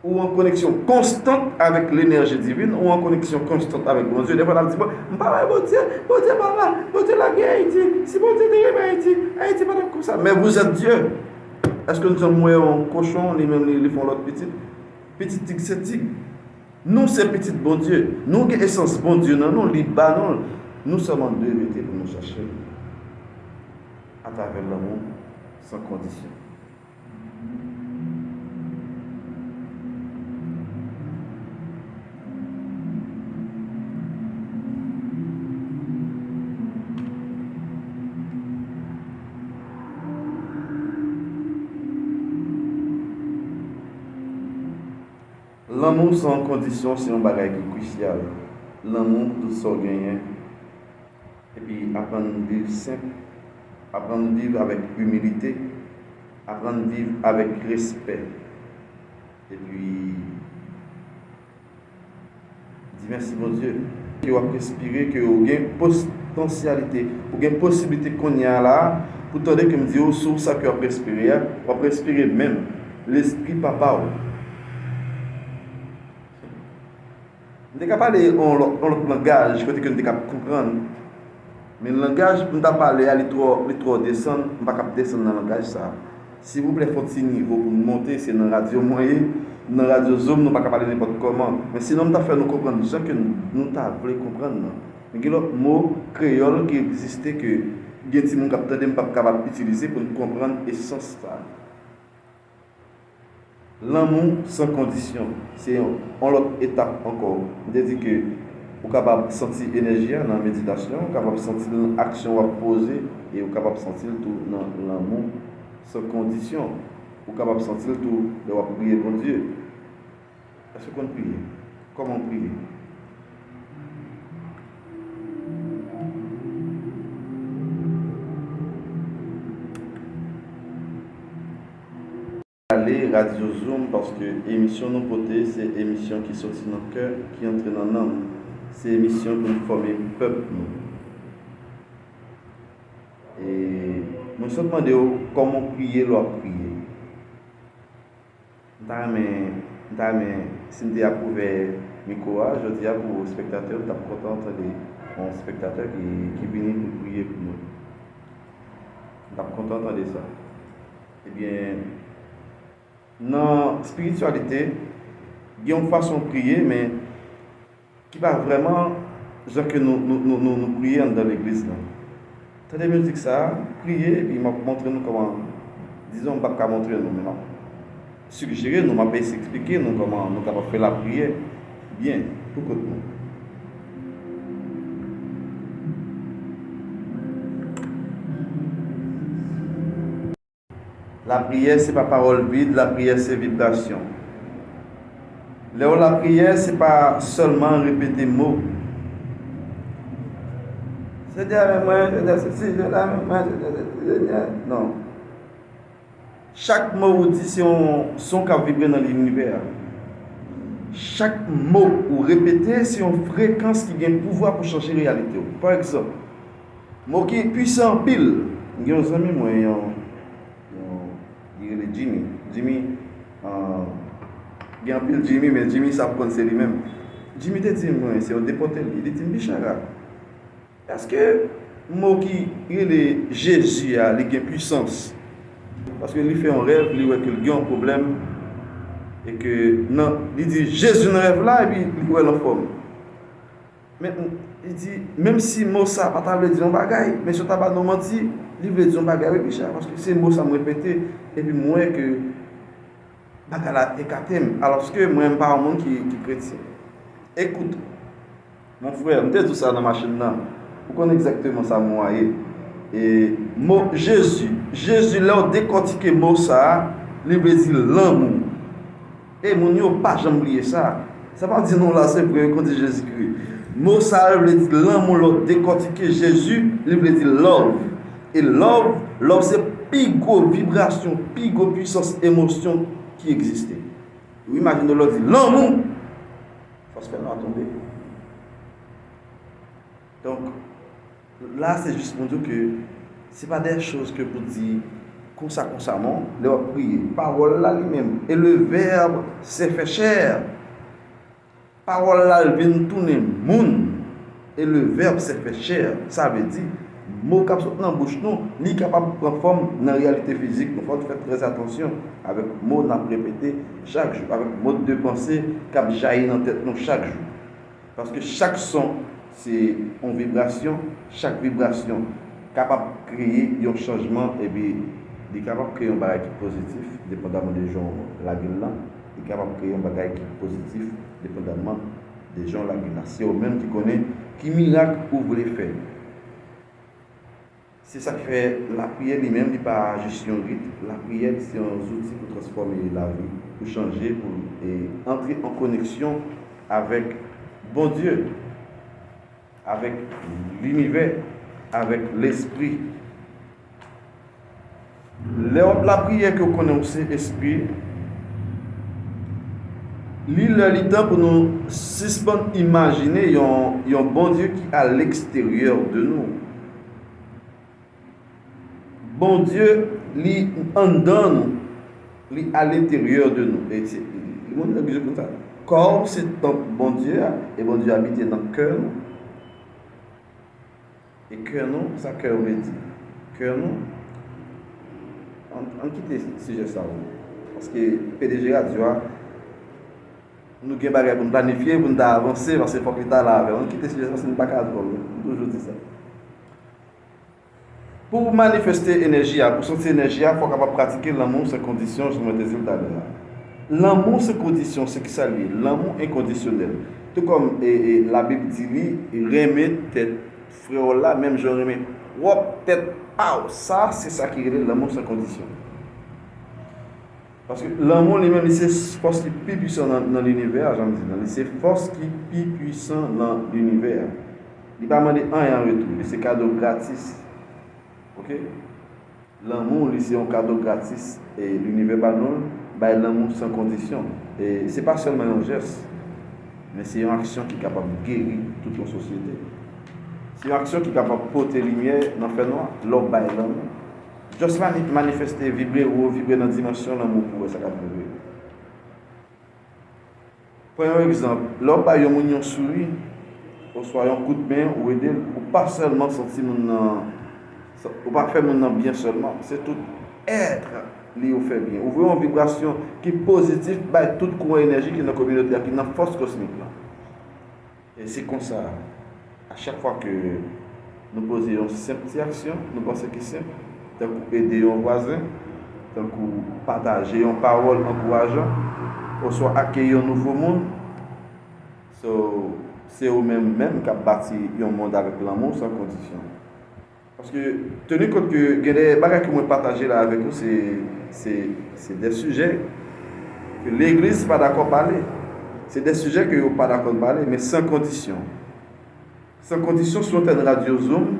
ou an koneksyon konstant avèk lenèji divin, ou an koneksyon konstant avèk Bondye. Dèfwa, n ap di, "Bon, m pa wè Bondye, Bondye pa la, Bondye lage Ayiti. Si Bondye te renmen Ayiti, Ayiti pa t ap konsa." Men vous êtes Dieu. Èske nou janm wè yon kochon, li menm, li, li fè yon lòt pitit? Pitit tig se tig. Nou se pitit Bondye. Nou gen esans Bondye nan nou, li ba nou l. Nou sèlman dwe rete pou nou chache l atravè lanmou san kondisyon. Lanmou san kondisyon se yon bagay ki krisyal. Lanmou, tout sa w genyen. Epi aprann viv senp, aprann viv avèk imilite, aprann viv avèk respè. Epi, di mèsi Bondye ke w ap respire, ke w gen potansyalite, ou gen posiblite kounye a la a, pou tande ke m di w, sou sa ke w ap respire a, w ap respire menm Lespri Papa w. M te ka pale yon lòt, yon lòt langaj kote ke n te ka konprann. Men langaj pou m ta pale a, li twò, li twò desann, m pa kab desann nan langaj sa a. Silvouplè, fè yon ti nivo pou m monte, se nan radyo mwen ye, nan radyo Zoom, nou pa ka pale nenpòt kòman. Men sinon, m ta fè nou konprann jan ke nou, nou ta vle konprann nan. Men gen lòt mo kreyòl ki egziste ke gen timoun k ap tande, m p ap kapab itilize pou n konprann esans sa a. Lanmou san kondisyon, se yon, yon lòt etap ankò. M te di ke ou kapab santi enèji a nan meditasyon, ou kapab santi l nan aksyon w ap poze, e ou kapab santi l tou nan lanmou san kondisyon. Ou kapab santi l tou lè w ap priye Bondye. Èske w konn priye? Kòman w priye? Ale Radyo Zoom, paske emisyon nou pote, se emisyon ki soti nan kè, ki antre nan nanm. Se emisyon pou n fòme pèp nou. E mwen sot mande w kòman w priye lè w ap priye. M ta renmen, m ta renmen, si m te ap ouvè mikwo a jodi a pou espektatè yo, m t ap kontan tande yon espektatè ki, ki vini pou priye pou nou. M t ap kontan tande sa. Ebyen, nan espirityalite, gen yon fason priye, men ki pa vrèman jan ke nou, nou, nou, nou, nou priye anndan legliz la. Tande mizik sa a, priye, epi m ap montre nou kòman, dizon, m p ap ka montre nou, men m ap sijere nou, m ap eseye eksplike nou kòman nou kapab fè lapriyè byen, pou kont nou. Lapriyè se pa pawòl vid, lapriyè se vibrasyon. Lè w lapriyè, se pa sèlman repete mo. Senyè, men mwen, Senyè, sesi, Senyè, men mwen, Senyè, Senyè. Non. Chak mo ou di se yon son k ap vibre nan linivè a. Chak mo ou repete se yon frekans ki gen pouvwa pou chanje reyalite w. Pa egzanp, mo ki pwisan anpil. Gen yon zanmi mwen, yon, yon, li rele Jimmy. Jimmy, ah, gen anpil Jimmy, men Jimmy sa ap konn se li menm. Jimmy te di mwen, se yo depòte li. Li di m, Bichara, èske mo ki rele Jezi a, li gen pwisans? Paske li fè yon rèv, li wè ke l gen yon pwoblèm, e ke nan, li di Jezi nan rèv la, epi li wè l anfòm. Men, li di, menm si mo sa pa ta vle di yon bagay, men si w ta ba nou manti, li vle di yon bagay, wi, Bicha, paske se mo sa m repete, epi m wè ke bagay la ekate m, alòske mwen, m pa yon moun ki, ki kretyen. Écoute, mon frère, m te di w sa nan machin nan. Ou konn egzakteman sa mo a ye. E mo Jezi, Jezi, lè w dekòtike mo sa a, li vle di lanmou. E moun yo pa janm bliye sa. Sa pa di non la, se vre, yo konn di Jezikri. Mo sa a vle di lanmou, lè w dekòtike Jezi, li vle di love. E love, love se pi gwo vibrasyon, pi gwo pwisans emosyon ki egziste. Ou imajine w lè w di lanmou, fòs fè nou a tonbe. Donk, la, se jis pou di w ke se pa de choz ke pou di konsa, konsa, non. Lè w ap priye, pawòl la li menm, et le verbe s'est fait chair. Pawòl la vin tounen moun, et le verbe s'est fait chair. Sa vle di, mo k ap sot nan bouch nou, li kapab pran fòm nan reyalite fizik nou. Fò n fè trè atansyon avèk mo n ap repete chak jou, avèk mòd de panse k ap jayi nan tèt nou chak jou. Paske chak son se yon vibrasyon, chak vibrasyon kapab kreye yon chanjman, epi li kapab kreye yon bagay ki pozitif, depandaman de jan w lage l lan, li kapab kreye yon bagay ki pozitif, depandaman de jan w lage l la. Se ou menm ki konnen ki mirak ou vle fè. Se sa k fè lapriyè li menm, li pa jis yon rit. Lapriyè, li se yon zouti pou transfòme lavi, pou chanje, pou, e, antre an koneksyon avèk Bondye, avèk linivè, avèk lespri. Lè w ap lapriyè, ke w konnen w se espri, li lè, li tan pou nou sispann imajine yon, yon Bondye ki a leksteryè de nou. Bondye, li anndan nou, li a lenteryè de nou. E se, moun yo konn sa. Kò w se tanp Bondye a, e Bondye abite nan kè nou. E kè nou, sa kè w vle di? Kè nou, ann, ann kite sijè sa a. Paske P D G radyo a, nou gen bagay pou n planifye, pou n ta avanse, paske fòk li ta la avè w. Ann kite sijè sa, paske nou pa ka dwòl, m toujou di sa. Pou w manifeste enèji a, pou w santi enèji a, fò w kapab pratike lanmou san kondisyon, jan mwen te di l talè a. Lanmou san kondisyon, se kisa l ye? Lanmou enkondisyonèl. Tou kòm, e, e, Labib di li, renmen tèt frè w la, menm jan w renmen pwòp tèt pa w. Sa, se sa ki rele lanmou san kondisyon. Paske lanmou li menm, li se fòs ki pi pwisan nan, nan linivè a, jan m di nan, li se fòs ki pi pwisan nan linivè a. Li pa mande anyen an retou, li se kado gratis. Oke? Lanmou, li se yon kado gratis, e linivè ba nou l, Bay lanmou san kondisyon. E se pa sèlman yon jès, men se yon aksyon ki kapab geri tout yon sosyete. Se yon aksyon ki kapab pote limyè nan fènwa lè w bay lanmou. Just mani-, manifeste, vibre wo, vibre nan dimansyon lanmou pou w wè sa k ap rive. Pran yon egzanp, lè w bay yon moun yon souri, oswa yon kout men, ou ede l, ou pa sèlman santi moun nan, ou pa fè moun nan byen sèlman, se tout èt li ou fè byen. Ou voye yon vibrasyon ki pozitif bay tout kouran enèji ki nan kominote a, ki nan fòs kosmik lan. E se konsa, a chak fwa ke nou poze yon senp ti aksyon, nou panse ki senp, tankou ede yon vwazen, tankou pataje yon pawòl ankourajan, oswa akeyi yon nouvo moun, so, se ou menm menm k ap bati yon mond avèk lanmou san kondisyon. Paske, teni kont ke gen de bagay ke mwen pataje la avèk nou, se, se, se de sijè ke legliz pa dakò pale. Se de sijè ke yo pa dakò pale, men san kondisyon. San kondisyon sou antèn radyo Zoom,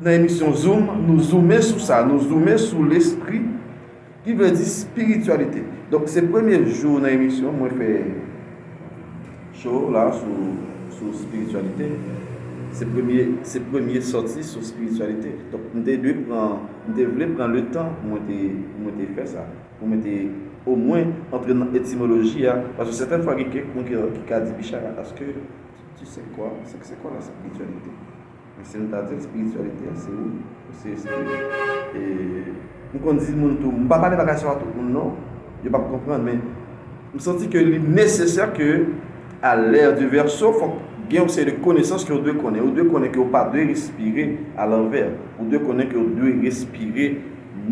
nan emisyon Zoom, nou zoumen sou sa, nou zoumen sou lespri, ki vle di espirityalite. Donk, se premye jou nan emisyon, mwen fè show la sou, sou espirityalite. Se premye, se premye sòti sou espirityalite. Donk, m te dwe pran, m te vle pran le tan pou mwen te, pou mwen te fè sa. Pou mwen te omwen antre nan etimoloji a. Paske sètèn fwa, gen kèk moun ki, ki ka di, Bichara, èske tu sais quoi? C'est, c'est quoi la spiritualité? Men si m ta di l, espirityalite a, se ou, ou se espri. E m konn di moun tou, m pa pale bagay sa a tout moun non, yo p ap konprann, men m santi ke li nesesè ke, à l'ère du Verseau, fòk gen yon seri de konesans ke w dwe konnen. Ou dwe konnen ke w pa dwe respire alanvè. Ou dwe konnen ke w dwe respire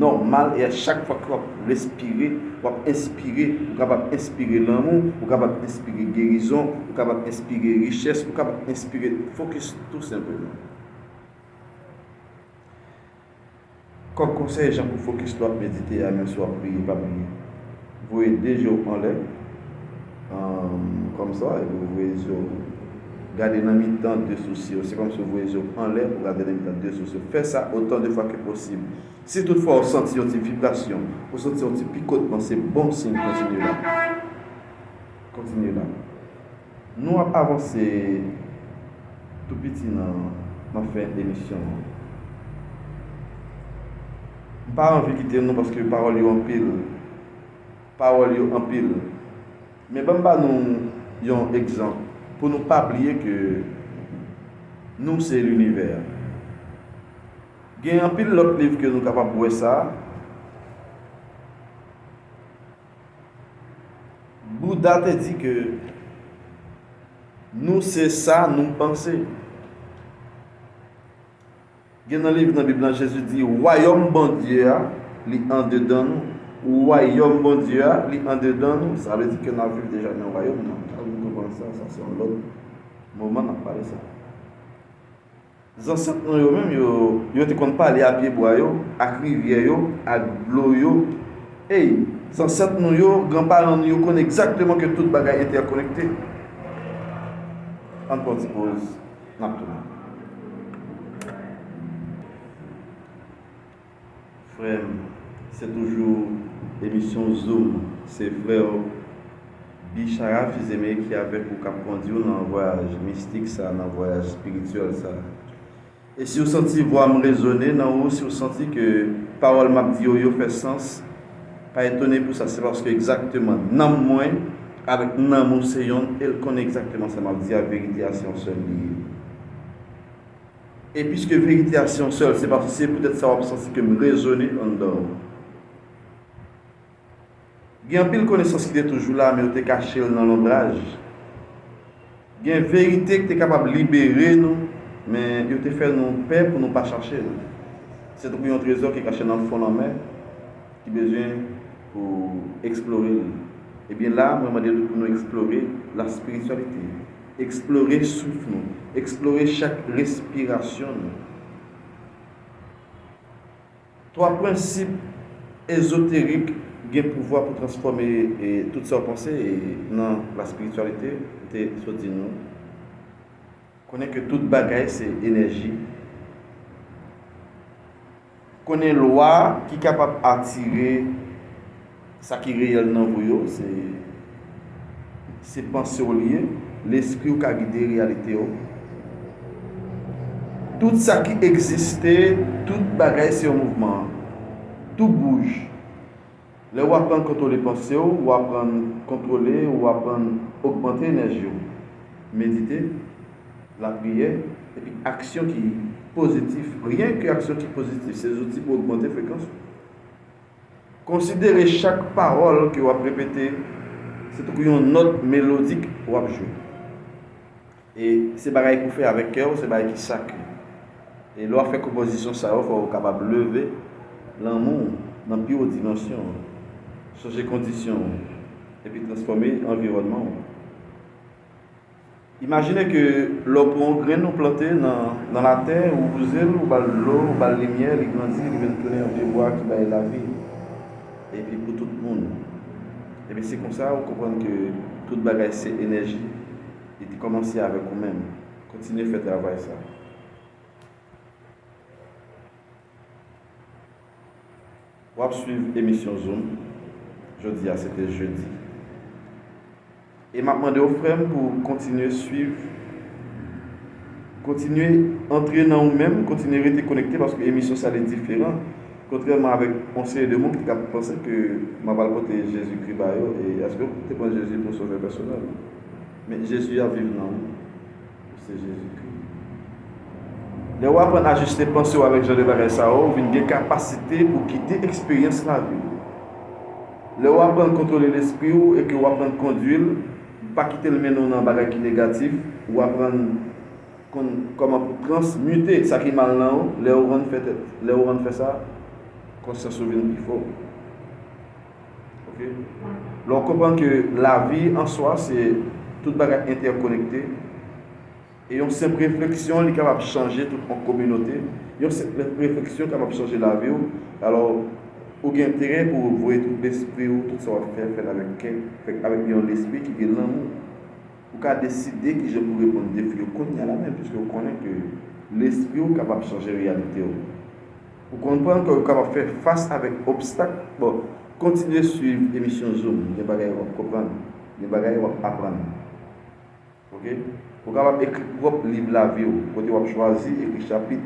nòmal, e a chak fwa ke w ap respire, w ap enspire, ou kapab enspire lanmou, ou kapab enspire gerizon, ou kapab enspire richès, ou kapab enspire fokis tou senpleman. Kòm konsèy, jan pou fokis lè w ap medite a, menm si w ap priye, pa bliye. Voye de je w anlè, kòmsa, epi w voye je w, gade nan mitan de sousye w. Se kòmsi w voye je w anlè pou gade nan mitan de sousye w. Fè sa otan de fwa ke posib. Si toutfwa w santi yon ti vibrasyon, ou santi yon ti pikotman, se bon siy, kontinye la. Kontinye la. Nou ap avanse tou piti nan, nan fen emisyon an. M pa anvi kite nou paske pawòl yo anpil. Pawòl yo anpil. Men ban m ba nou yon egzanp pou nou pa bliye ke nou se linivè. Gen anpil lòt liv ke nou kapab wè sa. Bouda te di ke nou se sa nou panse. Gen nan liv nan Bib lan, Jezi di, wayòm Bondye a, li andedan nou. Wayòm Bondye a, li andedan nou. Sa vle di ke n ap viv deja nan wayòm nan. Nou konprann sa, sa se yon lòt moman n ap pale sa. Zansèt nou yo menm, yo, yo te konn pale a pyebwa yo, ak rivyè yo, ak dlo yo. Ey, zansèt nou yo, granparan nou yo konn egzakteman ke tout bagay entèkonekte. Ann pran ti poz, n ap tounen. Frè m, se toujou emisyon Zoom. Se frè w Bichara Fils-Aimé ki avèk ou, k ap kondi w nan vwayaj mistik sa, nan vwayaj espirityèl sa. E si w santi vwa m rezone nan ou, si w santi ke pawòl m ap di yo, yo fè sans, pa etone pou sa. Se paske egzakteman nanm mwen avèk nanm ou se yonn, e l konnen egzakteman sa m ap di a, verite a se yon sèl li ye. E piske verite a se yon sèl, se paske se poutèt sa w ap santi ke m rezone anndan w. Gen anpil konesans ki te toujou la, men yo te kache l nan lonbraj. Gen verite ki te kapab libere nou, men yo te fè nou pè pou nou pa chache l. Se tankou yon trezò ki kache nan fon lanmè, ki bezwen pou eksplore l. Ebyen la, mwen mande nou pou nou eksplore la spirityalite. Eksplore souf nou. Eksplore chak respirasyon nou. Twa prensip ezoterik gen pouvwa pou transfòme, e, tout sa w panse, e, nan la spirityalite, m te sot di nou. Konnen ke tout bagay se enèji. Konnen lwa ki kapab atire Sa ki reyèl nan vi w yo, se, se panse w li ye. Lespri w ka gide reyalite w. Tout sa ki egziste, tout bagay se yon mouvman. Tou bouj. Lè w aprann kontwole panse w, w aprann kontwole, w aprann ogmante enèji w. Medite, lapriyè, epi aksyon ki pozitif. Ryen ke aksyon ki pozitif, se zouti pou ogmante frekans ou. Konsidere chak pawòl ke w ap repete, se tankou yon nòt melodik w ap jwe. E se bagay pou fè avèk kè w, se bagay ki sakre. E lè w ap fè konpozisyon sa yo, fò w kapab leve lanmou w nan pi wo dimansyon an, chanje kondisyon w, epi transfòme anviwònman w. Imajine ke lè w pran yon grenn ou plante nan, nan latè, ou wouze l, ou ba l dlo, ou ba l limyè, li grandi, li vin tounen yon pye bwa ki bay lavi. Epi pou tout moun. Epi se konsa ou konprann ke tout bagay se enèji. Li te kòmanse avèk ou menm. Kontinye fè travay sa. W ap swiv emisyon Zoom. Jodi a, se te jedi. E m ap mande w, frè m, pou w kontinye swiv, kontinye antre nan ou menm, kontinye rete konekte, paske emisyon sa li diferan. Kontrèman avèk yon seri de moun ki t ap panse ke m ap al pote Jezikri ba yo, e èske w te pran Jezi pou sovè pèsonèl ou? Men Jezi ap viv nan ou. Se Jezikri. Lè w aprann ajiste panse w avèk jan de bagay sa yo, ou vin gen kapasite pou gide eksperyans lavi w. Lè w aprann kontwole lespri w e ke w aprann kondwi l, pa kite l mennen w nan bagay ki negatif, ou aprann konn kòman pou transmite sa ki mal nan ou, lè ou rann fè tèt, lè ou rann fè sa, konsyans ou vin pi fò. Ok? Lè w konprann ke lavi an swa, se tout bagay entèkonekte, e yon senp refleksyon, li kapab chanje tout yon kominote. Yon senp refleksyon kapab chanje lavi w. Alò, ou gen enterè pou w voye tout lespri w, tout sa w ap fè, fè l avèk kè, fè l avèk yon lespri ki gen lanmou. Ou ka deside kijan pou w reponn defi yo kounye a la menm, piske w konnen ke lespri w kapab chanje reyalite w. Ou konprann ke w kapab fè fas avèk obstak. Bon, kontinye swiv emisyon Zoom. Gen bagay w ap konprann, gen bagay w ap aprann. Ok? Ou kapab ekri pwòp liv lavi w, kote w ap chwazi ekri chapit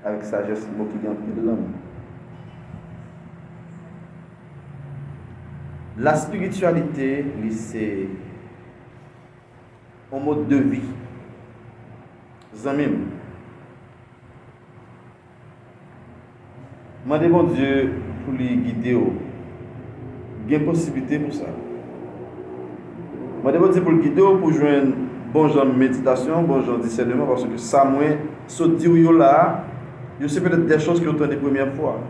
avèk sajès, mo ki gen anpil lanmou. Laspirityalite, li se yon mòd de vi. Zanmi m, mande Bondye pou li gide w. Gen posiblite pou sa. Mande Bondye pou l gide w pou w jwenn bon jan meditasyon, bon jan disèneman, paske sa mwen sot di w yo la a, yo se petèt de chòz ke w tande premyè fwa.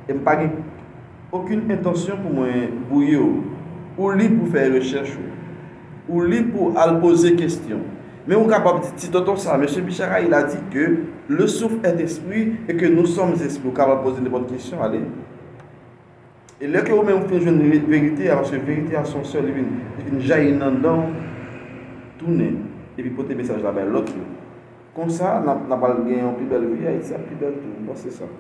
E m pa gen okenn entansyon pou mwen bwouye w. Ou lib pou fè rechèch ou. Ou lib pou al poze kesyon. Men ou kapab di, "Ti tonton sa, mesye Bichara, il a dit que le souffle est esprit et que nous sommes esprit." Ou kapab poze nenpòt kesyon, ale. E lè ke ou menm ou fin jwenn re-, verite a, paske verite a se yon sèl, li vin, li vin jayi nan dan w, tounen, epi pote mesaj la bay lòt yo. Konsa, n ap, n ap al gen yon pi bèl vi, Ayiti ap pi bèl tou. M panse sa.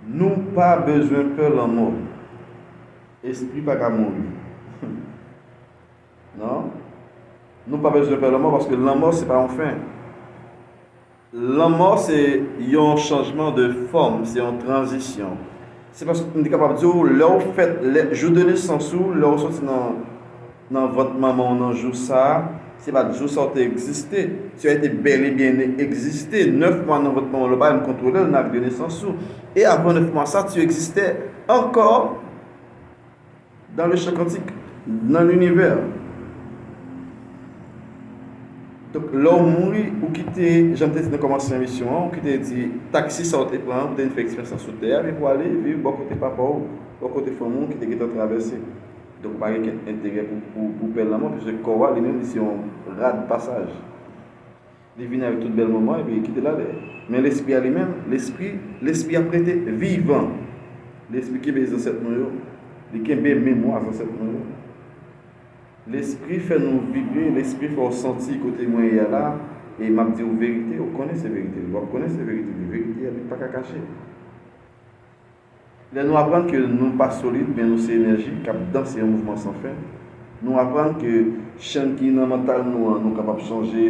Nou pa bezwen pè lanmò. Espri pa ka mouri. Non. Nou pa bezwen pè lanmò paske lanmò se pa yon fen. Lanmò se yon chanjman de fòm, se yon tranzisyon. Se paske m te kapab di w, lè w fèt, lè, jou de nesans ou, lè w soti nan, nan vant manman w nan jou sa a, se pa t jou sa w te egziste. Tu as été bel et bien né, egziste. Nèf mwa nan vant manman w, lè w pa menm kontwole l, nan ak de nesans ou. E avan nèf mwa sa, tu existais encore dans le champ quantique, nan linivè. Donk, lè w mouri, ou kite, jan m te di nan kòmansman emisyon an, ou kite di taksi sa w te pran an, pou te vin fè eksperyans lan sou tè a, epi pou ale viv bò kote papa w, bò kote fanmi w ki te gentan travèse. Donk, ou pa gen okenn enterè pou, pou, pou pè lanmò, piske kò a, li menm, li se yon rad pasaj. Li vini avèk tout bèl moman epi li kite l ale. Men lespri a li menm, lespri, lespri ap rete vivan. Lespri kenbe zansèt nou yo. Li kenbe memwa zansèt nou yo. Lespri fè nou vibre, lespri fè w santi kote mwen ye a la, e m ap di w verite, ou konnen se verite, w ap konnen se verite, men verite a li pa ka kache. Lè nou aprann ke nou pa solid, men nou se enèji k ap danse yon mouvman san fen, nou aprann ke chenn ki nan mantal nou an, nou kapab chanje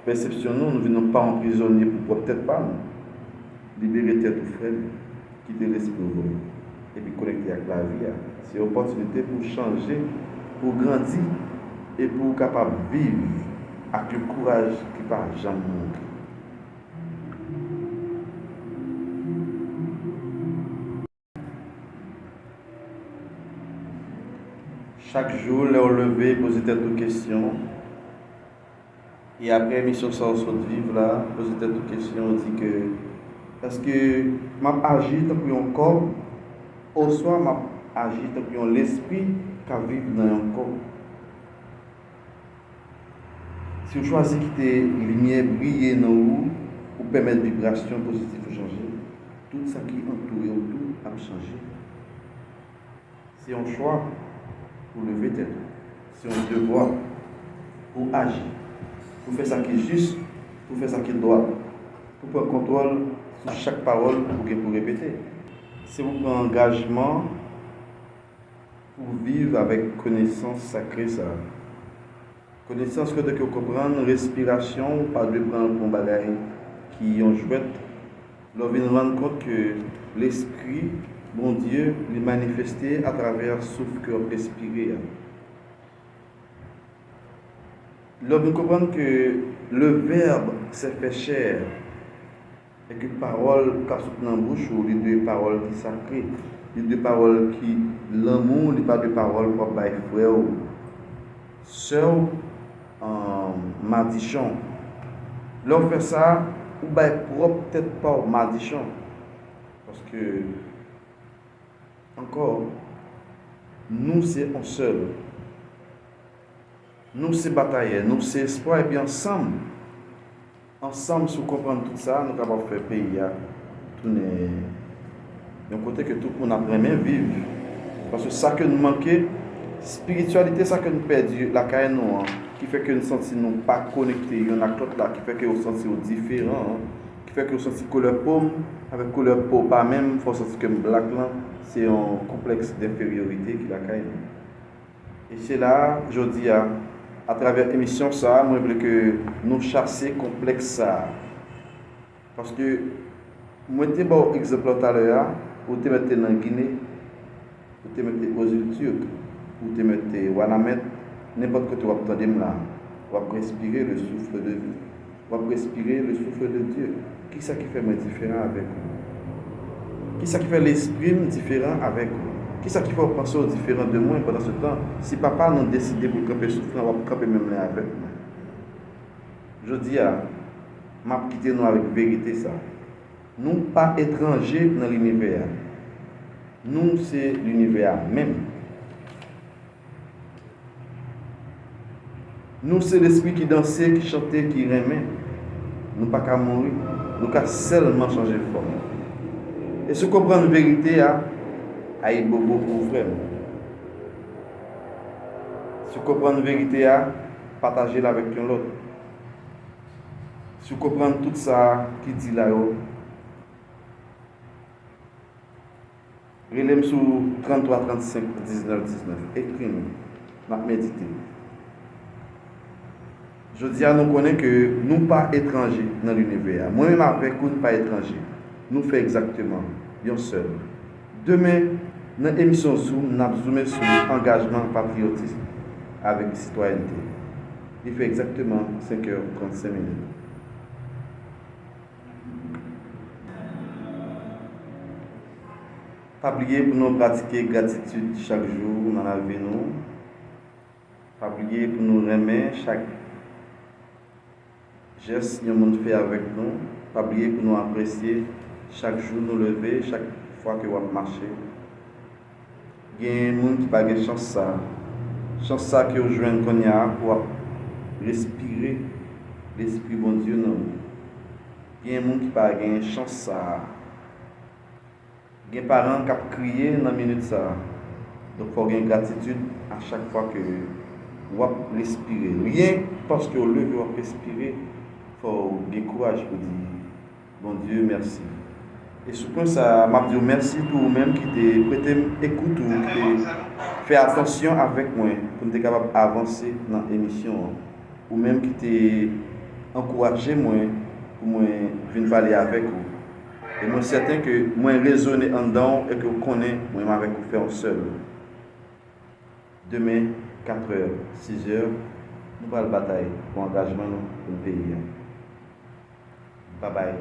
pèsepsyon nou, nou vin yon pa yon prizonye pou pwòp tèt pa nou. Libere tèt ou, frè m. Kite lespri w vole. Epi konekte ak lavi a. Se opòtinite pou w chanje, pou w grandi, e pou w kapab viv ak yon kouraj ki pa janm mouri. Chak jou, lè w leve, poze tèt ou kesyon. E apre emisyon sa w sot viv la, poze tèt ou kesyon, di ke, èske m ap aji tankou yon kò, oswa m ap aji tankou yon lespri k ap viv nan yon kò? Si w chwazi kite limyè briye nan ou, ou pèmèt vibrasyon pozitif ou chanje, tout sa ki antoure w tou ap chanje. Se yon chwa pou leve tèt ou. Se yon devwa pou aji, pou fè sa ki jis, pou fè sa ki dwat, pou pran kontwòl sou chak pawòl ou gen pou repete. Se pou pran angajman pou viv avèk konesans sakre sa a. Konesans kote ke w konprann respirasyon w pa dwe pran l pou yon bagay ki yon jwèt. Lè w vin rann kont ke Lespri Bondye, li manifeste atravè souf ke w ap respire a. Lè w vin konprann ke le Verbe s'est fait chair, e ke pawòl k ap sot nan bouch ou, li dwe pawòl ki sakre, li dwe pawòl ki lanmou, li pa dwe pawòl pou w ap bay frè w, sè w, madichon. Lè w fè sa, ou bay pwòp tèt pa w madichon. Paske, ankò, nou se yon sèl. Nou se batayè, nou se espwa, epi ansanm, ansanm, si w konprann tout sa, nou kapab fè peyi a tounen yon kote ke tout moun ap renmen viv. Paske sa ke n manke, espirityalite sa ke n pèdi lakay nou an, ki fè ke n santi nou pa konekte yonn ak lòt la, ki fè ke w santi w diferan an, ki fè ke w santi koulè po m avèk koulè po w pa menm, fè w santi ke m blak lan, se yon konplèks denferyorite ki lakay nou. E se la, jodi a, atravè emisyon sa a, mwen vle ke nou chase konplèks sa a. Paske mwen te ba w egzanp la talè a, ou te mèt te nan Gine, ou te mèt te Ozil Tirk, ou te mèt te Wanament, nenpòt kote w ap tande m la, w ap respire le souffle de vie. W ap respire le souffle de Dieu. Kisa ki fè mwen diferan avèk ou? Kisa ki fè lespri m diferan avèk ou? Kisa ki fè w panse w diferan de mwen pandan se tan? Si papa nou deside pou l kanpe souf lan, w ap kanpe menm lè avèk mwen. Jodi a, m ap kite nou avèk verite sa. Nou pa etranje nan linivè a. Nou se linivè a menm. Nou se lespri ki danse, ki chante, ki renmen. Nou pa ka mouri. Nou ka sèlman chanje fòm. E si w konprann verite a, ayibobo pou ou, frè m. Si w konprann verite a, pataje l avèk yon lòt. Si w konprann tout sa ki di la yo, rele m sou tranntwa trannsenk diznèf diznèf. Ekri m. M ap medite. Jodi a, nou konnen ke nou pa etranje nan linivè a. Mwen menm avèk ou, nou pa etranje. Nou fè egzakteman yon sèl. Demen, nan emisyon Zoom, n ap zoume sou angajman patriyotis avèk sitwayènte. Li fè egzakteman senk è trannsenk minit. Pa bliye pou nou pratike gratitid chak jou nan lavi nou. Pa bliye pou nou renmen chak jès yon moun fè avèk nou. Pa bliye pou nou apresye chak jou nou leve, chak fwa ke w ap mache. Gen moun ki pa gen chans sa a. Chans sa a ke w jwenn kounye a pou w ap respire Lespri Bondye nan ou. Gen moun ki pa gen chans sa a. Gen paran k ap kriye nan minit sa a. Donk, fò w gen gratitid a chak fwa ke w ap respire. Ryen paske w leve w ap respire, fò w gen kouraj pou di Bondye mèsi. E sou pwen sa a, m ap di w mèsi tou ou menm ki te prete m ekout ou, ki te fè atansyon avèk mwen pou n te kapab avanse nan emisyon an. Ou menm ki te ankouraje mwen pou mwen vin pale avèk ou. E mwen sèten ke mwen rezone anndan w e ke w konnen mwen menm avèk ou fè yon sèl. Demen, katrè, sizè, nou pral batay pou angajman nou pou n peyi a. Babay.